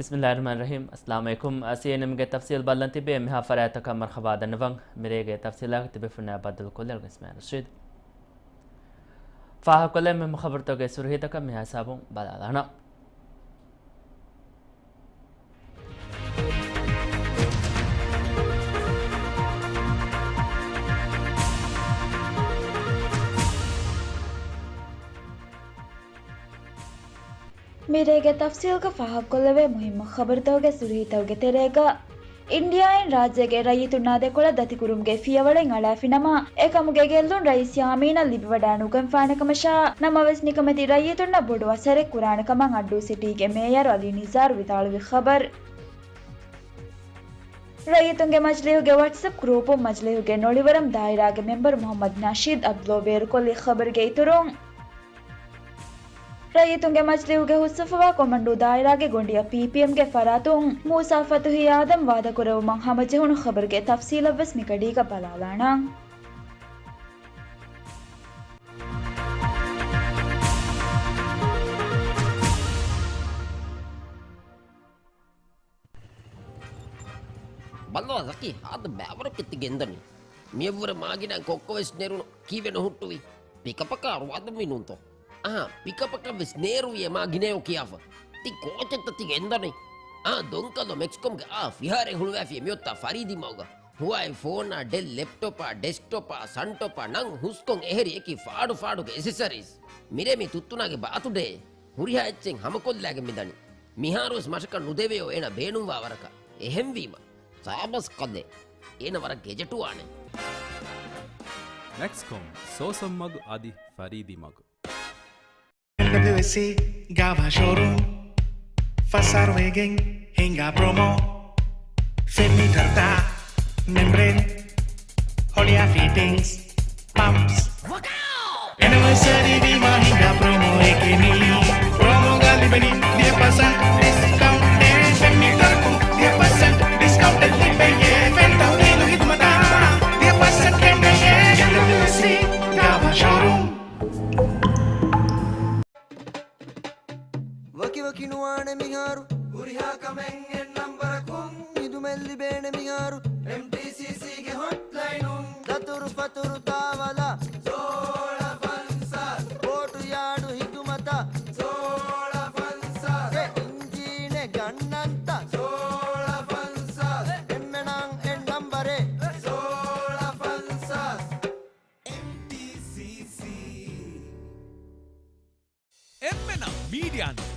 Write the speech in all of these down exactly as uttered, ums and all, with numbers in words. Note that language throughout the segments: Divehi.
ބިސްމިއްލާހިއްރަޙްމާނިއްރަޙީމް. އައްސަލާމު ޢަލައިކުމް. ސީއެންއެމްގެ ތަފްސީލް ބައްލަން ތިބޭ މިހާ ފަރާތްތަކަށް މަރުޙަބާ ދަންނަވަން. މިރޭގެ ތަފްސީލާގެ ތިބޭފުޅުންނާ ބައްދަލުކޮށްލައި ރައީސް މާ ރަޝީދު. ފާހަގަކޮށްލައި މުހިއްމު ޚަބަރުތަކުގެ ސުރުޚީތަކަށް މިހާ ހިސާބުން ބަލާލާނަން. މިރޭގެ ތަފްސީލްގަ ފާހަގަކޮށްލެވޭ މުހިއްމު ޚަބަރުތަކުގެ ސުރުޚީތަކުގެ ތެރޭގަ، އިންޑިއާއިން ރާއްޖޭގެ ރައްޔިތުންނާ ދެކޮޅަށް ދަތިކުރުމުގެ ފިޔަވަޅެއް އަޅާފިނަމަ، އެކަމުގެ ގެއްލުން ރައީސް ޔާމީނަށް ލިބިވަޑާ ނުގެންފާނެކަމަށާ، ނަމަވެސް ނިކަމެތި ރައްޔިތުންނަށް ބޮޑު އަސަރެއް ކުރާނެކަމަށް އައްޑޫ ސިޓީގެ މޭޔަރު އަލީ ނިޒާރު ވިދާޅުވި ޚަބަރު. ރައްޔިތުންގެ މަޖިލީހުގެ ވަޓްސްއެޕް ގްރޫޕުން މަޖިލީހުގެ ނޮޅިވަރަމް ދާއިރާގެ މެމްބަރު މުޙައްމަދު ނަޝީދު ޢަބްދުﷲ ބޭރުކޮށްލި ޚަބަރުގެ އިތުރުން، ރައްޔިތުންގެ މަޖިލީހުގެ ހުސްއަފަވާ ކޮމަންޑޫ ދާއިރާގެ ގޮނޑިއަށް ޕީޕީއެމްގެ ފަރާތުން މޫސާ ފަތުޙީ އާދަމް ވާދަކުރެއްވުމަށް ހަމަޖެހުނު ޚަބަރުގެ ތަފްސީލަށްވެސް މިގަޑީގަ ބަލާލާނަން. ބައްލަވާ ޒަކީ، ހާދަ ބައިވަރަކަށް ތި ގެންދަނީ. މިއަށްވުރެ މާގިނައިން ކޮއްކޮވެސް ނެރުނު ކީއްވެ ނުހުއްޓުވީ؟ ޕިކަޕަކާ ރުވާދަންވީ ނޫންތޯ؟ އަހާ، ޕިކަޕަކަށްވެސް ނޭރުވިއޭ މާ ގިނައޯ ކިޔާފަ. ތި ކޯޗެއްތަ ތި ގެންދަނީ؟ އާ، ދޮންކަލޯ މެކްސްކޮމްގެ އާ ފިހާރައެއް ހުޅުވާފިޔޭ މިއޮތްތާ ފަރީދީ މަގުގަ. ހުވާއި ފޯނާ، ޑެލް ލެޕްޓޮޕާ، ޑެސްކްޓޮޕާ، ސަންޓޮޕާ، ނަން ހުސްކޮން އެހެރި އެކި ފާޑު ފާޑުގެ އެސެސަރީސް. މިރޭ މީ ތުއްތުނާގެ ބާތުޑޭ. ހުރިހާ އެއްޗެއް ހަމަކޮށްލާގެން މިދަނީ. މިހާރުވެސް މަށަކަށް ނުދެވެޔޯ އޭނަ ބޭނުންވާ ވަރަކަށް. އެހެންވީމަ، ސާބަސް ކަލޭ. އޭނަ ވަރަށް ގެޖެޓުވާނެ. މެކްސްކޮމް، ސޯސަން މަގު އަދި ފަރީދީ މަގު. އެމްޑަބްލިއުއެސްސީ ގާވާ ޝޯރޫމް، ފަސް އަހަރުވެގެން ހިނގާ ޕްރޮމޯ. ފެންމީޓަރުތައް، މެމްބްރޭން، ހޮޅިއާ ފިޓިންގްސް، ޕަމްޕްސް. އެނިވަރސަރީ ވީމާ ހިނގާ ޕްރޮމޯއެކޭ މީ. ޕްރޮމޯގަ ލިބެނީ ދިހަ ޕަސެންޓް ޑިސްކައުންޓެއް. ފެންމީޓަރަކުން ދިހަ ޕަސެންޓް ޑިސްކައުންޓެއް ލިބެޔޭ. ފެން ތަހުލީލު ހިދުމަތަށް ދިހަ ޕަސެންޓް ކެނޑެޔޭ. އެމްޑަބްލިއުއެސްސީ ގާވާ ޝޯރޫމް. ވަކިވަކި ނުވާނެ މިހާރު ހުރިހާ ކަމެއް އެއް ނަންބަރަކުން. ހިދުމަތް ލިބޭނެ މިހާރު އެމްޓީސީސީގެ ހޮޓްލައިނުން. ދަތުރު ފަތުރު ތާވަލާ ސޯޅަ ފަންސާސް. ބޯޓު ޔާޑު ހިދުމަތަށް ސޯޅަ ފަންސާސް. އެ އިންޖީނެއް ގަންނަންތަ ސޯޅަ ފަންސާސް. އެންމެނަށް އެއް ނަންބަރެއް ސޯޅަ ފަންސާސް. އެމްޓީސީސީ. އެންމެނަށް މީޑިއާ ނެޓް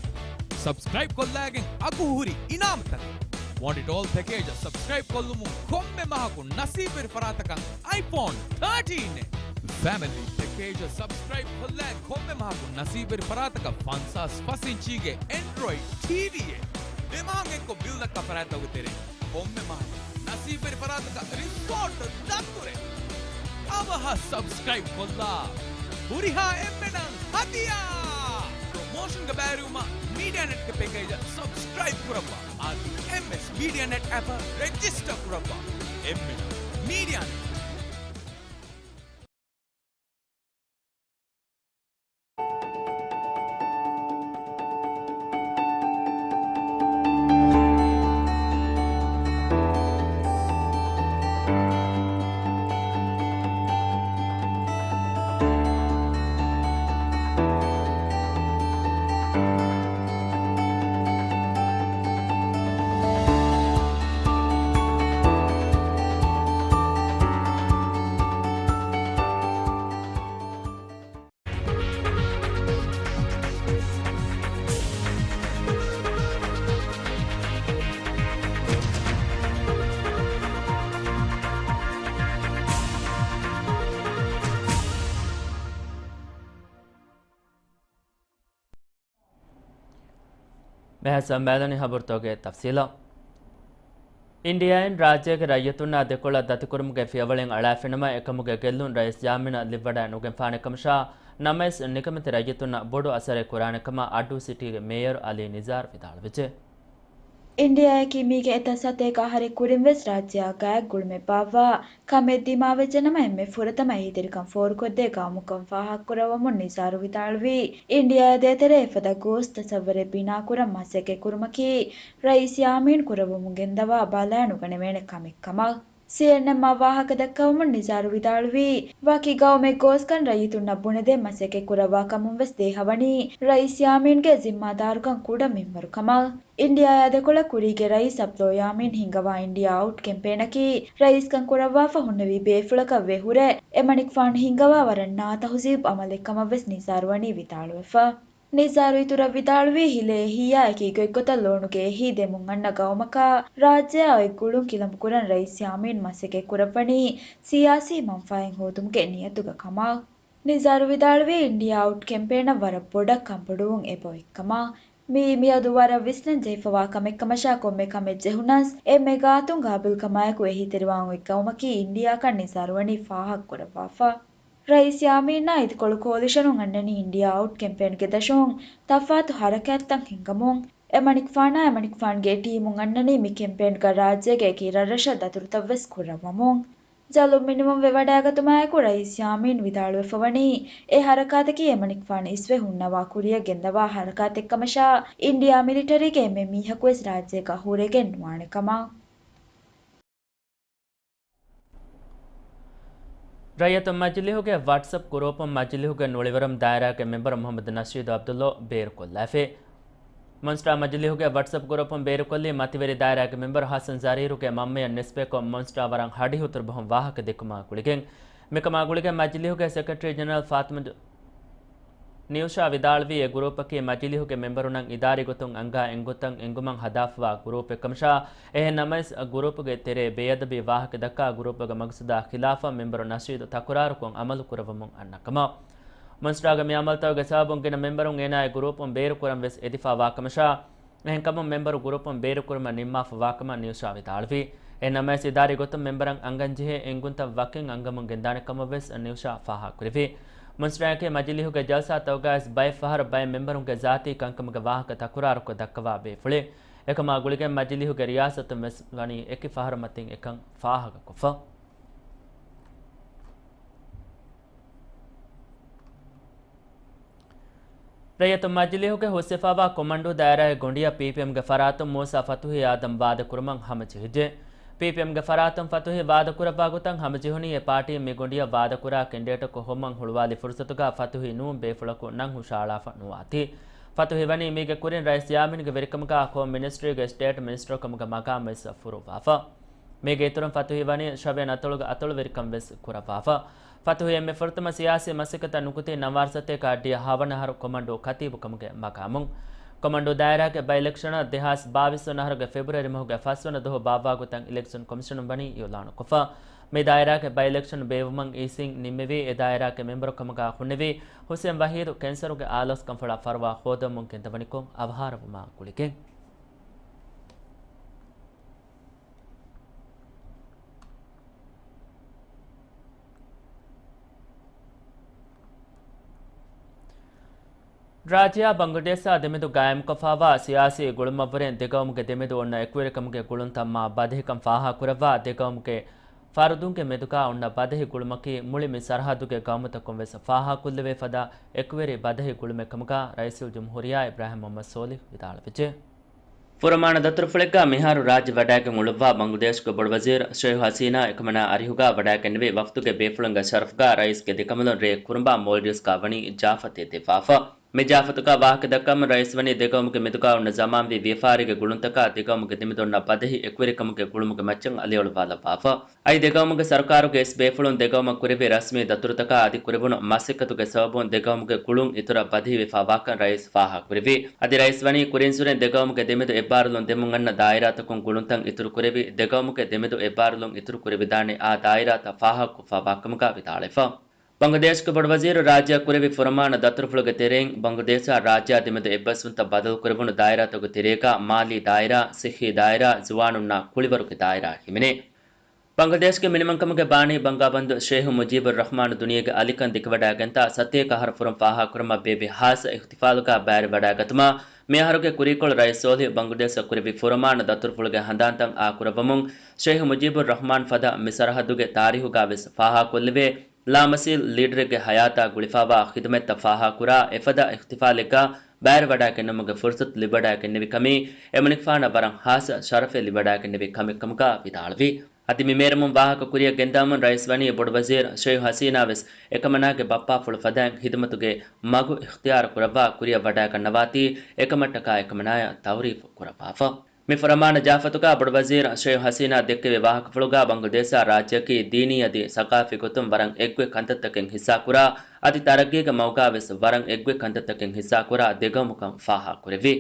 ސަބްސްކްރައިބް ކޮށްލައިގެން އަގުހުރި އިނާމުތަކެއް. ވޮންޑިޓޯލް ޕެކޭޖަށް ސަބްސްކްރައިބް ކޮށްލުމުން ކޮންމެ މަހަކު ނަސީބުވެރި ފަރާތަކަށް އައިފޯން ތާޓީން އެ. ފެމިލީ ޕެކޭޖަށް ސަބްސްކްރައިބް ކޮށްލައި ކޮންމެ މަހަކު ނަސީބުވެރި ފަރާތަކަށް ފަންސާސް ފަސް އިންޗީގެ އެންޑްރޮއިޑް ޓީވީއެއް. ދެ މަހަށް އެއްކޮށް ބިލް ދައްކާ ފަރާތްތަކުގެ ތެރެއިން ކޮންމެ މަހަކު ނަސީބުވެރި ފަރާތަކަށް ރިސޯޓް ދަތުރެއް. އަވަހަށް ސަބްސްކްރައިބް ކޮށްލާ ހުރިހާ އެންމެނަށް ހަދިޔާ! ޕްރޮމޯޝަންގެ ބައިވެރިވުމަށް މީޑިއާ ނެޓްގެ ޕެކޭޖަށް ސަބްސްކްރައިބް ކުރައްވާ. އަދި އެމްއެސް މީޑިއާ ނެޓް އެޕަށް ރެޖިސްޓަރ ކުރައްވާ. އެންމެނަށް މީޑިއާ ނެޓް. މިހާ ހިސާބުން ބަލާލަނީ ޚަބަރުތަކުގެ ތަފްސީލަށް. އިންޑިއާއިން ރާއްޖޭގެ ރައްޔިތުންނާ ދެކޮޅަށް ދަތިކުރުމުގެ ފިޔަވަޅެއް އަޅާފިނަމަ، އެކަމުގެ ގެއްލުން ރައީސް ޔާމީނަށް ލިބިވަޑައި ނުގެންފާނެ ކަމަށާ، ނަމަވެސް ނިކަމެތި ރައްޔިތުންނަށް ބޮޑު އަސަރެއް ކުރާނެ ކަމަށް އައްޑޫ ސިޓީގެ މޭޔަރު އަލީ ނިޒާރު ވިދާޅުވެއްޖެ. އިންޑިއާއަކީ މީގެ އެތައް ސަތޭކަ އަހަރެއް ކުރިން ވެސް ރާއްޖެއާ ގާތް ގުޅުމެއް ބާއްވާ ކަމެއް ދިމާވެއްޖެނަމަ، އެންމެ ފުރަތަމަ އެހީތެރިކަން ފޯރުކޮށްދޭ ގައުމުކަން ފާހަގަކުރައްވަމުން ނިޒާރު ވިދާޅުވީ، އިންޑިއާއާ ދޭތެރޭ އެފަދަ ގޯސް ތަސައްވަރެއް ބިނާކުރަން މަސައްކަތް ކުރުމަކީ ރައީސް ޔާމީން ކުރައްވަމުން ގެންދަވާ ބަލާނުގަނެވޭނެ ކަމެއް ކަމަށް. ސީއެންއެމްއާ ވާހަކަ ދައްކަވަމުން ނިޒާރު ވިދާޅުވީ، ވަކި ގައުމެއް ގޯސްކަން ރައްޔިތުންނަށް ބުނެދޭން މަސައްކަތް ކުރައްވާ ކަމުން ވެސް ދޭހަވަނީ ރައީސް ޔާމީންގެ ޒިންމާދާރުކަން ކުޑަ މިންވަރު ކަމަށް. އިންޑިއާއާ ދެކޮޅަށް ކުރީގެ ރައީސް އަބްދުﷲ ޔާމީން ހިންގަވާ އިންޑިއާ އައުޓް ކެމްޕޭނަކީ ރައީސްކަން ކުރައްވާފަ ހުންނެވި ބޭފުޅަކަށް ވޭ ހުރެ، އެމަނިކުފާނު ހިންގަވާ ވަރަށް ނާތަހުޒީބު އަމަލެއް ކަމަށް ވެސް ނިޒާރު ވަނީ ވިދާޅުވެފަ. ނިޒާރު އިތުރަށް ވިދާޅުވީ، ހިލޭ އެހީއާއެކީ ގޮތްގޮތަށް ލޯނުގެ އެހީ ދެމުން އަންނަ ގައުމަކާ، ރާއްޖެއާ އޮތް ގުޅުން ކިލަނބުކުރަން ރައީސް ޔާމީން މަސައްކަތް ކުރައްވަނީ ސިޔާސީ މަންފާއެއް ހޯދުމުގެ ނިޔަތުގަ ކަމަށް. ނިޒާރު ވިދާޅުވީ، އިންޑިއާ އައުޓް ކެމްޕޭނަށް ވަރަށް ބޮޑަށް ކަންބޮޑުވުން އެބައޮތް ކަމަށް. މިއީ މިއަދު ވަރަށް ވިސްނަން ޖެހިފަވާ ކަމެއް ކަމަށާ، ކޮންމެ ކަމެއް ޖެހުނަސް، އެންމެ ގާތުން ގާބިލްކަމާއެކު އެހީތެރިވާން އޮތް ގައުމަކީ އިންޑިއާކަން ނިޒާރު ވަނީ ފާހަގަކުރައްވާފަ. ރައީސް ޔާމީނާ އިދިކޮޅު ކޯލިޝަނުން އަންނަނީ އިންޑިއާ އައުޓް ކެމްޕޭންގެ ދަށުން ތަފާތު ހަރަކާތްތައް ހިންގަމުން. އެމަނިކުފާނާ އެމަނިކުފާނުގެ ޓީމުން އަންނަނީ މި ކެމްޕޭންގަ ރާއްޖޭގެ އެކި ރަށްރަށަށް ދަތުރުތައްވެސް ކުރައްވަމުން. ޖަލުން މިނިވަން ވެވަޑައިގަތުމާއެކު ރައީސް ޔާމީން ވިދާޅުވެފަވަނީ، އެ ހަރަކާތަކީ އެމަނިކުފާނު އިސްވެ ހުންނަވާ ކުރިއަށް ގެންދަވާ ހަރަކާތެއްކަމަށާ، އިންޑިއާ މިލިޓަރީގެ އެންމެ މީހަކުވެސް ރާއްޖޭގަ ހުރެގެން ނުވާނެ ކަމަށް. ރައްޔިތުން މަޖިލީހުގެ ވަޓްސަޕް ގުރޫޕުން މަޖިލީހުގެ ނުޅިވަރުން ދާއިރާގެ މެމްބަރު މުހައްމަދު ނަޝީދު އަބްދުﷲ ބޭރުކޮށްލާފި. މޮންސްޓާ މަޖިލީހުގެ ވަޓްސަޕް ގުރޫޕުން ބޭރުކޮށްލީ މަތިވެރި ދާއިރާގެ މެމްބަރު ޙަސަން ޒަރީރުގެ މަންމަޔަށް ނިސްބަތްކޮށް މޮންސްޓާ ވަރަށް ހަޑިހުތުރު ބަހުން ވާހަކަ ދެއްކުމާ ގުޅިގެން. މިކަމާ ގުޅިގެން މަޖިލީހުގެ ސެކްރެޓަރީ ޖެނެރަލް ފާތިމަ ނިއުޝާ ވިދާޅުވީ، އެ ގުރޫޕަކީ މަޖިލީހުގެ މެމްބަރުންނަށް އިދާރީ ގޮތުން އަންގާ އެންގުންތައް އެންގުމަށް ހަދާފަވާ ގުރޫޕެއްކަމަށާ، އެހެން ނަމަވެސް ގުރޫޕުގެ ތެރޭ ބޭއަދަބީ ވާހަކަ ދައްކާ ގުރޫޕުގެ މަގުސަދާ ޚިލާފަށް މެމްބަރު ނަޝީދު ތަކުރާރުކޮށް އަމަލު ކުރައްވަމުން އަންނަ ކަމަށް. މޮންސްޓާގެ މި އަމަލުތަކުގެ ސަބަބުން ގިނަ މެމްބަރުން އޭނާ އެ ގުރޫޕުން ބޭރުކުރަން ވެސް އެދިފާވާކަމަށާ، އެހެންކަމުން މެމްބަރު ގުރޫޕުން ބޭރުކުރުމަށް ނިންމާފަވާކަމަށް ނިއުޝާ ވިދާޅުވި. އެހެން ނަމަވެސް އިދާރީ ގޮތުން މެމްބަރަށް އަންގަންޖެހޭ އެންގުންތައް ވަކިން އަންގަމުން ގެންދާނެ ކަމަށް ވެސް ނިއުޝާ ފާހަގަކުރެއްވި. މޮންސްޓާއަކީ މަޖިލީހުގެ ޖަލްސާތަކުގައި ވެސް ބައެއް ފަހަރު ބައެއް މެމްބަރުންގެ ޒާތީ ކަންކަމުގެ ވާހަކަ ތަކުރާރުކޮށް ދައްކަވާ ބޭފުޅެއް. އެކަމާ ގުޅިގެން މަޖިލީހުގެ ރިޔާސަތުން ވެސް ވަނީ އެކި ފަހަރު މަތިން އެކަން ފާހަގަކޮށްފަ. ރައްޔިތުން މަޖިލީހުގެ ހުސްވެފައިވާ ކޮމަންޑޫ ދާއިރާއެއް ގޮނޑިއަށް ޕީޕީއެމްގެ ފަރާތުން މޫސާ ފަތުހީ އާދަމް ވާދަކުރުމަށް ހަމަޖެހިއްޖެ. ޕީޕީއެމްގެ ފަރާތުން ފަތުހީ ވާދަކުރައްވާ ގޮތަށް ހަމަޖެހުނީ އެ ޕާޓީން މި ގޮނޑިއަށް ވާދަކުރާ ކެންޑިޑޭޓަކު ހޮވުމަށް ހުޅުވާލި ފުރުސަތުގަ ފަތުހީ ނޫން ބޭފުޅަކު ނަން ހުށައަޅާފަ ނުވާތީ. ފަތުހީ ވަނީ މީގެ ކުރިން ރައީސް ޔާމީންގެ ވެރިކަމުގަ ހޯމް މިނިސްޓްރީގެ ސްޓޭޓް މިނިސްޓަރު ކަމުގެ މަގާމް ވެސް ފުރުއްވާފަ. މީގެ އިތުރުން ފަތުހީ ވަނީ ޝަވިޔަން އަތޮޅުގެ އަތޮޅުވެރިކަން ވެސް ކުރައްވާފަ. ފަތުހީ އެންމެ ފުރަތަމަ ސިޔާސީ މަސައްކަތަށް ނުކުތީ ނަވާރަ ސަތޭކަ އައްޑިހަ ހަވަނަ އަހަރު ކޮމަންޑޫ ކަތީބު ކަމުގެ މަގާމުން. ކޮމަންޑޫ ދާއިރާގެ ބައި އިލެކްޝަނަށް ދެހާސް ބާވީސް ވަނަ އަހަރުގެ ފެބްރުއަރީ މަހުގެ ފަސް ވަނަ ދުވަހު ބާއްވާ ގޮތަށް އިލެކްޝަން ކޮމިޝަނުން ވަނީ އިއުލާނުކޮށްފަ. މި ދާއިރާގެ ބައި އިލެކްޝަން ބޭއްވުމަށް އީސީން ނިންމެވީ، އެ ދާއިރާގެ މެމްބަރު ކަމުގަ ހުންނެވި ހުސެން ވަހީދު ކެންސަރުގެ އާލާސްކަންފުޅަށް ފަރުވާ ހޯދަމުން ގެންދަވަނިކޮށް އަވަހާރަވުމާ ގުޅިގެން. ރާއްޖެއާ ބަނގްލަދޭޝާ ދެމެދު ގާއިމްކޮށްފައިވާ ސިޔާސީ ގުޅުމަށްވުރެން ދެގައުމުގެ ދެމެދު އޮންނަ އެކުވެރިކަމުގެ ގުޅުންތައް މާ ބަދަހިކަން ފާހަގަކުރައްވާ، ދެގައުމުގެ ފަރުދުންގެ މެދުގާ އޮންނަ ބަދަހި ގުޅުމަކީ މުޅި މި ސަރަހައްދުގެ ގައުމުތަކުން ވެސް ފާހަގަކޮށްލެވޭ ފަދަ އެކުވެރި ބަދަހި ގުޅުމެއް ކަމުގަ ރައީސުލްޖުމްހޫރިއްޔާ އިބްރާހިމް މުޙައްމަދު ސޯލިހު ވިދާޅުވެއްޖެ. ފުރަމާނަ ދަތުރުފުޅެއްގަ މިހާރު ރާއްޖެ ވަޑައިގެން އުޅުއްވާ ބަނގްލަދޭޝްގެ ބޮޑުވަޒީރު ޝޭހު ހަސީނާ އެކަމަނާ އަރިހުގަ ވަޑައިގެންނެވި ވަފްދުގެ ބޭފުޅުންގެ ޝަރަފުގަ ރައީސްގެ ދެކަނބަލުން ރޭ ކުރުނބާ މޯލްޑިވްސްގަ ވަނީ ޖާފަތޭ ދެއްވާފަ. މި ޖާފަތުގަ ވާހަކަ ދައްކަމުން ރައީސް ވަނީ ދެގައުމުގެ މެދުގަ އޮންނަ ޒަމާންވީ ވިޔަފާރީގެ ގުޅުންތަކާ ދެގައުމުގެ ދެމެދު އޮންނަ ބަދަހި އެކުވެރިކަމުގެ ގުޅުމުގެ މައްޗަށް އަލިއަޅުވާލައްވާފަ. އައި ދެގައުމުގެ ސަރުކާރުގެ އިސް ބޭފުޅުން ދެގައުމަށް ކުރެއްވި ރަސްމީ ދަތުރުތަކާ އަދި ކުރެވުނު މަސައްކަތުގެ ސަބަބުން ދެގައުމުގެ ގުޅުން އިތުރަށް ބަދަހިވެފައިވާކަން ރައީސް ފާހަގަކުރެއްވި. އަދި ރައީސް ވަނީ ކުރިންސުރެން ދެގައުމުގެ ދެމެދު އެއްބާރުލުން ދެމުން އަންނަ ދާއިރާތަކުން ގުޅުންތައް އިތުރުކުރެވި، ދެގައުމުގެ ދެމެދު އެއްބާރުލުން އިތުރުކުރެވިދާނެ އާ ދާއިރާތައް ފާހަގަކޮށްފައިވާކަމުގަ ވިދާޅުވެފަ. ބަނގްލަދޭޝްގެ ބޮޑުވަޒީރު ރާއްޖެއަށް ކުރެއްވި ފުރަމާނަ ދަތުރުފުޅުގެ ތެރެއިން ބަނގްލަދޭޝާ ރާއްޖެއާ ދެމެދު އެއްބަސްވުންތައް ބަދަލުކުރެވުނު ދާއިރާތަކުގެ ތެރޭގަ މާލީ ދާއިރާ، ސިއްހީ ދާއިރާ، ޒުވާނުންނާ ކުޅިވަރުގެ ދާއިރާ ހިމެނޭ. ބަނގްލަދޭޝްގެ މިނިވަންކަމުގެ ބާނީ ބަންގާބަންދު ޝޭހު މުޖީބުއް ރަޙްމާނު ދުނިޔޭގެ އަލިކަން ދިގުވަޑައިގެންތާ ސަތޭކަ އަހަރު ފުރުން ފާހަގަކުރުމަށް ބޭއްވި ހާއްސަ އިޙްތިފާލުގަ ބައިވެރިވަޑައިގަތުމަށް މިއަހަރުގެ ކުރީކޮޅު ރައީސް ސޯލިހު ބަނގްލަދޭޝަށް ކުރެއްވި ފުރަމާނަ ދަތުރުފުޅުގެ ހަނދާންތައް އާކުރައްވަމުން، ޝޭހު މުޖީބުއް ރަޙްމާން ފަދަ މި ސަރަހައްދުގެ ތާރީހުގަ ވެސް ފާހަގަކޮށްލެވޭ، ލާމަސީލް ލީޑަރެއްގެ ހަޔާތާ ގުޅިފައިވާ ޚިދުމަތްތައް ފާހަގަކުރާ އެފަދަ އިޙްތިފާލެއްގަ ބައިވެރިވަޑައިގެންނުމުގެ ފުރުޞަތު ލިބިވަޑައިގެންނެވި ކަމީ، އެމަނިކުފާނަށް ވަރަށް ހާއްސަ ޝަރަފެއް ލިބިވަޑައިގެންނެވި ކަމެއްކަމުގަ ވިދާޅުވި. އަދި މި މޭރުމުން ވާހަކަ ކުރިއަށް ގެންދަވަމުން ރައީސް ވަނީ ބޮޑުވަޒީރު ޝޭހު ހަސީނާ ވެސް އެކަމަނާގެ ބައްޕާފުޅު ފަދައިން ޚިދުމަތުގެ މަގު އިޚްތިޔާރު ކުރައްވާ ކުރިއަށް ވަޑައިގަންނަވާތީ، އެކަމަށްޓަކާ އެކަމަނާޔަށް ތައުރީފު ކުރައްވާފަ. މި ފުރަމާނަ ޖާފަތުގަ ބޮޑުވަޒީރު ޝޭހު ހަސީނާ ދެއްކެވި ވާހަކަފުޅުގަ ބަނގްލަދޭޝާ ރާއްޖެއަކީ ދީނީ އަދި ސަގާފީ ގޮތުން ވަރަށް އެއްގޮތް ކަންތައްތަކެއް ހިއްސާކުރާ، އަދި ތަރައްގީގެ މަގުގަ ވެސް ވަރަށް އެއްގޮތް ކަންތައްތަކެއް ހިއްސާކުރާ ދެގައުމަކަން ފާހަގަކުރެއްވި.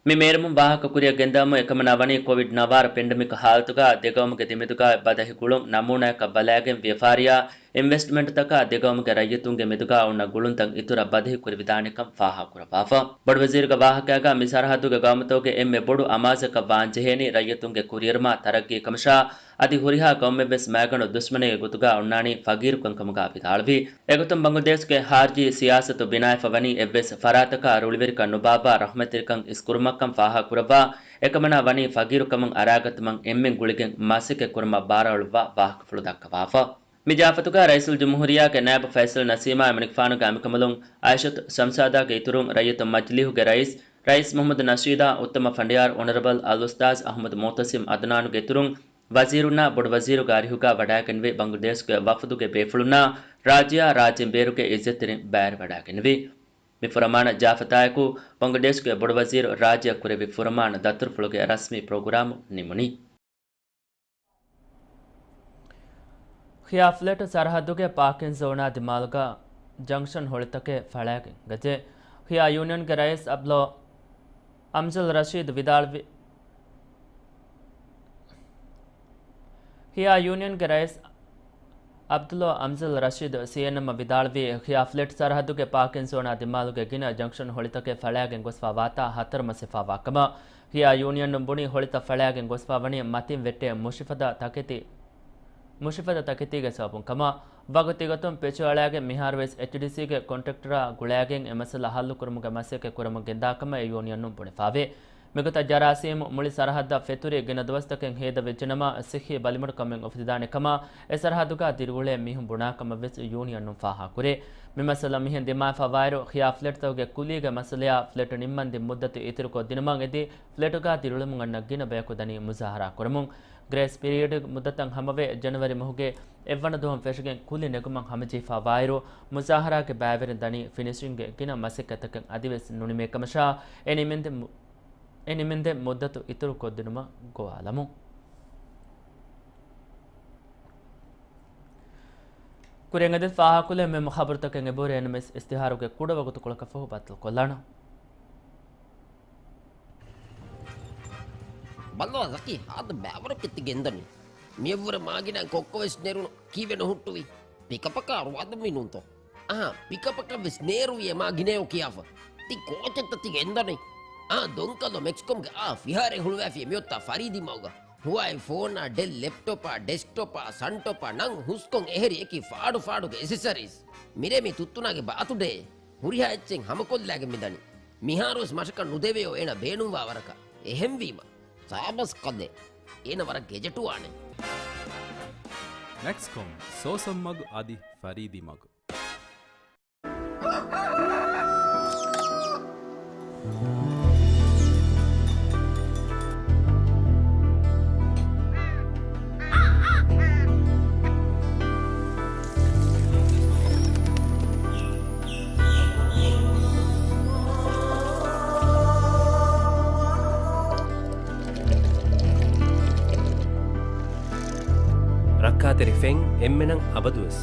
މި މޭރުމުން ވާހަކަ ކުރިއަށް ގެންދަވަމުން އެކަމަނާ ވަނީ ކޮވިޑް ނަވާރަ ޕެންޑެމިކް ހާލަތުގަ ދެގައުމުގެ ދެމެދުގައި ބަދަހި ގުޅުން ނަމޫނާއަކަށް ބަލައިގެން ވިޔަފާރިއާ އިންވެސްޓްމަންޓްތަކާ ދެގައުމުގެ ރައްޔިތުންގެ މެދުގަ އޮންނަ ގުޅުންތައް އިތުރަށް ބަދަހި ކުރެވިދާނެކަން ފާހަގަކުރައްވާފަ. ބޮޑުވަޒީރުގެ ވާހަކައިގަ މި ސަރަހައްދުގެ ގައުމުތަކުގެ އެންމެ ބޮޑު އަމާޒަކަށް ވާންޖެހޭނީ ރައްޔިތުންގެ ކުރިއެރުމާ ތަރައްގީ ކަމަށާ، އަދި ހުރިހާ ގައުމެއްވެސް މައިގަނޑު ދުޝްމަނެއްގެ ގޮތުގަ އޮންނާނީ ފަގީރުކަން ކަމުގަ ވިދާޅުވި. އެގޮތުން ބަނގްލަދޭޝްގެ ހާރިޖީ ސިޔާސަތު ބިނާވެފަ ވަނީ އެއްވެސް ފަރާތަކަށް ރުޅިވެރިކަން ނުބާއްވާ ރަޙްމަތްތެރިކަން އިސްކުރުމަށްކަން ފާހަގަކުރައްވާ، އެކަމަނާ ވަނީ ފަގީރުކަމުން އަރާގަތުމަށް އެންމެން ގުޅިގެން މަސައްކަތް ކުރުމަށް ބާރާއެޅުއްވާ ވާހަކަފުޅު ދައްކަވާފަ. މި ޖާފަތުގަ ރައީސުލްޖުމްހޫރިއްޔާގެ ނައިބު ފައިސަލް ނަސީމާ އެމަނިކުފާނުގެ އަނބިކަނބަލުން އާއިޝަތު ޝަމްސާދާގެ އިތުރުން ރައްޔިތު މަޖިލީހުގެ ރައީސް، ރައީސް މުހައްމަދު ނަޝީދާ، އުއްތަމަ ފަނޑިޔާރު އޮނަރަބަލް އަލްއުސްތާޒް އަޙްމަދު މުޢުތަސިމް އަދުނާނުގެ އިތުރުން ވަޒީރުންނާ ބޮޑުވަޒީރުގެ އަރިހުގަ ވަޑައިގެންނެވި ބަނގްލަދޭޝްގެ ވަފުދުގެ ބޭފުޅުންނާ ރާއްޖެއާ ރާއްޖޭން ބޭރުގެ އިއްޒަތްތެރިން ބައިވެރިވަޑައިގެންނެވި. މި ފުރަމާނަ ޖާފަތާއެކު ބަނގްލަދޭޝްގެ ބޮޑުވަޒީރު ރާއްޖެއަށް ކުރެއްވި ފުރަމާނަ ދަތުރުފުޅުގެ ރަސްމީ ޕްރޮގްރާމު ނިމުނީ. ޚިޔާ ފްލެޓު ސަރަހައްދުގެ ޕާކިން ޒޯނާ ދިމާލުގަ ޖަންކްޝަން ހޮޅިތަކެއް ފަޅައިގެން ގަޖެ. ޚިޔާ ޔޫނިއަންގެ ރައީސް އަބްދުﷲ އަމްޒަލް ރަޝީދު ވިދާޅުވި، ޚިޔާ ޔޫނިއަންގެ ރައީސް އަބްދުﷲ އަމްޒަލް ރަޝީދު ސީއެންއެމްއަށް ވިދާޅުވީ، ޚިޔާ ފްލެޓް ސަރަހައްދުގެ ޕާކިން ޒޯނާ ދިމާލުގެ ގިނަ ޖަންކްޝަން ހޮޅިތަކެއް ފަޅައިގެން ގޮސްފަ ވާތާ ހަތަރު މަސެއް ފާވާކަމަށް، ޚިޔާ ޔޫނިއަނުން ބުނީ، ހޮޅިތައް ފަޅައިގެން ގޮސްފަ ވަނީ މަތިން ވެއްޓޭ މުށިފަދަ ތަކެތި، މުށިފަދަ ތަކެތީގެ ސަބަބުން ކަމަށް. ވަގުތީގޮތުން ޕެޗު އަޅައިގެން މިހާރުވެސް އެޗްޑީސީގެ ކޮންޓްރެކްޓަރާ ގުޅައިގެން އެ މައްސަލަ ހައްލުކުރުމުގެ މަސައްކަތް ކުރަމުން ގެންދާ ކަމަށް އެ ޔޫނިއަނުން ބުނެފައިވޭ. މިގޮތަށް ޖަރާސީމު މުޅި ސަރަހައްދަށް ފެތުރި ގިނަ ދުވަސްތަކެއް ހޭދަ ވެއްޖެނަމަ، ސިއްހީ ބަލިމަޑުކަމެއް އުފެދިދާނެ ކަމަށް އެ ސަރަހައްދުގަ ދިރިއުޅޭ މީހުން ބުނާ ކަމަށްވެސް ޔޫނިއަނުން ފާހަގަކުރޭ. މި މައްސަލަ މިހެން ދިމާވެފަ ވާއިރު، ޚިޔާ ފްލެޓްތަކުގެ ކުލީގެ މައްސަލަޔާ ފްލެޓު ނިންމަންދިން މުއްދަތު އިތުރުކޮށްދިނުމަށް އެދި، ފްލެޓުގަ ދިރިއުޅެމުން އަންނަ ގިނަ ބަޔަކު ދަނީ މުޒާހަރާ ކުރަމުން. ގްރޭސް ޕީރިއަޑް މުއްދަތަށް ހަމަވެ، ޖަނަވަރީ މަހުގެ އެއްވަނަ ދުވަހުން ފެށިގެން ކުލި ނެގުމަށް ހަމަޖެހިފަ ވާއިރު، މުޒާހަރާގެ ބައިވެރިން ދަނީ ފިނިޝިންގގެ ގިނަ މަސައްކަތްތަކެއް އަދިވެސް ނުނިމޭ ކަމަށާ، އެ ނިމެންދެން މު-، އެ ނިމެންދެން މުއްދަތު އިތުރުކޮށްދިނުމަށް ގޮވާލަމުން. ކުރިއަށް އެދި ފާހަގަކޮށްލެވޭ މެމް ޚަބަރުތަކެއް އެބަހުރި އެންއެމްއެސް އިސްތިހާރުގެ ކުޑަ ވަގުތުކޮޅަކަށްފަހު ބައްދަލުކޮށްލާނަން. ބަލަ ޒަކީ، ހާދަ ބައިވަރަކަށް ތި ގެންދަނީ. މިއަށްވުރެ މާގިނަ ކޮއްކޮވެސް ނެރުނު ކީއްވެ ނުހުއްޓުވީ؟ ޕިކަޕަކާ ރުވާދުންވީ ނޫންތޯ؟ އަހާ، ޕިކަޕަކަށްވެސް ނޭރުވި އެ މާގިނަޔޯ ކިޔާފަ. ތި ކޯޗެއްތަ ތި ގެންދަނީ؟ އާ، ދޮންކަލޯ މެކްސްކޮމްގެ އާ ފިހާރައެއް ހުޅުވާފިޔޭ މިއޮތާ ފަރީދީ މަގުގަ. ހުވާއި ފޯނާ، ޑެލް ލެޕްޓޮޕާ، ޑެސްކްޓޮޕާ، ސަންޓޮޕާ ނަން ހުސްކޮން އެހެރި އެކި ފާޑު ފާޑުގެ އެސެސަރީސް. މިރޭ މި ތުއްތުނާގެ ބާތުޑޭ. ހުރިހާ އެއްޗެއް ހަމަކޮށްލާގެން މިދަނީ. މިހާރުވެސް މަށަކަށް ނުދެވެޔޯ އޭނަ ބޭނުންވާ ވަރަކަށް. އެހެންވީމަ، ސާބަސް ކަލޭ. އޭނަ ވަރަށް ގެޖެޓުވާނެ. މެކްސްކޮމް، ސޯސަން މަގު އަދި ފަރީދީ މަގު. ރައްކާތެރި ފެން އެންމެނަށް އަބަދުވެސް.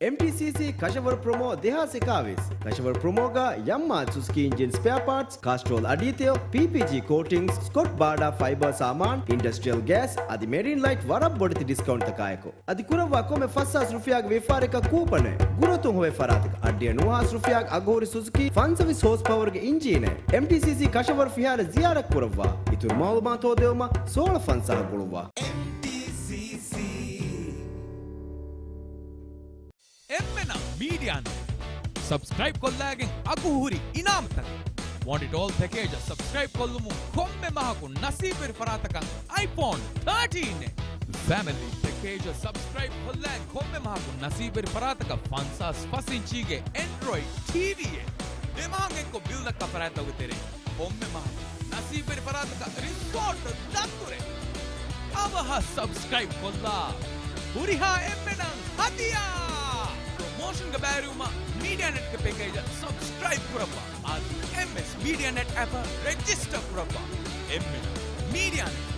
އެމްޓީސީސީ ކަށަވަރު ޕްރޮމޯ ދެހާސް އެކާވީސް. ކަށަވަރު ޕްރޮމޯގަ ޔަމްމާ ސުޒުކީ އިންޖިން ސްޕެއާ ޕާޓްސް، ކާސްޓްރޯލް އަޑީތެޔޮ، ޕީޕީޖީ ކޯޓިންގްސް، ސްކޮޓް ބާޑާ ފައިބަރ ސާމާން، އިންޑަސްޓްރިއަލް ގޭސް އަދި މެރީން ލައިޓް ވަރަށް ބޮޑެތި ޑިސްކައުންޓްތަކާއެކު. އަދި ކުރައްވާ ކޮންމެ ފަސް ހާސް ރުފިޔާގެ ވިޔަފާރިއަކަށް ކޫޕަނެއް. ގުރުއަތުން ހޮވޭ ފަރާތަކަށް އަށްޑިހަ ނުވަ ހާސް ރުފިޔާގެ އަގުހުރި ސުޒުކީ ފަންސަވީސް ހޯސް ޕަވަރުގެ އިންޖީނެއް. އެމްޓީސީސީ ކަށަވަރު ފިހާރަ ޒިޔާރަތް ކުރައްވާ. އިތުރު މައުލޫމާތު ހޯދެވުމަށް ސޯޅަ ފަންސާހަށް ގުޅުއްވާ. އެމްޓީސީސީ. އެންމެނަށް މީޑިއާ ނެޓް ސަބްސްކްރައިބް ކޮށްލައިގެން އަގުހުރި އިނާމުތަކެއް. ވޮންޑިޓް އޯލް ޕެކޭޖަށް ސަބްސްކްރައިބް ކޮށްލުމުން ކޮންމެ މަހަކު ނަސީބުވެރި ފަރާތަކަށް އައިފޯން ތާޓީން އެ. ފެމިލީ ޕެކޭޖަށް ސަބްސްކްރައިބް ކޮށްލައިގެން ކޮންމެ މަހަކު ނަސީބުވެރި ފަރާތަކަށް ފަންސާސް ފަސް އިންޗީގެ އެންޑްރޮއިޑް ޓީވީއެއް. ދެ މަހަށް އެއްކޮށް ބިލް ދައްކާ ފަރާތްތަކުގެ ތެރެއިން ކޮންމެ މަހަކު ނަސީބުވެރި ފަރާތަކަށް ރިސޯޓް ދަތުރެއް. އަވަހަށް ސަބްސްކްރައިބް ކޮށްލާ. ހުރިހާ އެންމެނަށް ހަދިޔާ! ޕްރޮމޯޝަންގަ ބައިވެރިވުމަށް މީޑިއާ ނެޓްގެ ޕެކޭޖަށް ސަބްސްކްރައިބް ކުރައްވާ. އަދި އެމްއެސް މީޑިއާ ނެޓް އެޕަށް ރެޖިސްޓަރ ކުރައްވާ. އެންމެނަށް މީޑިއާ ނެޓް.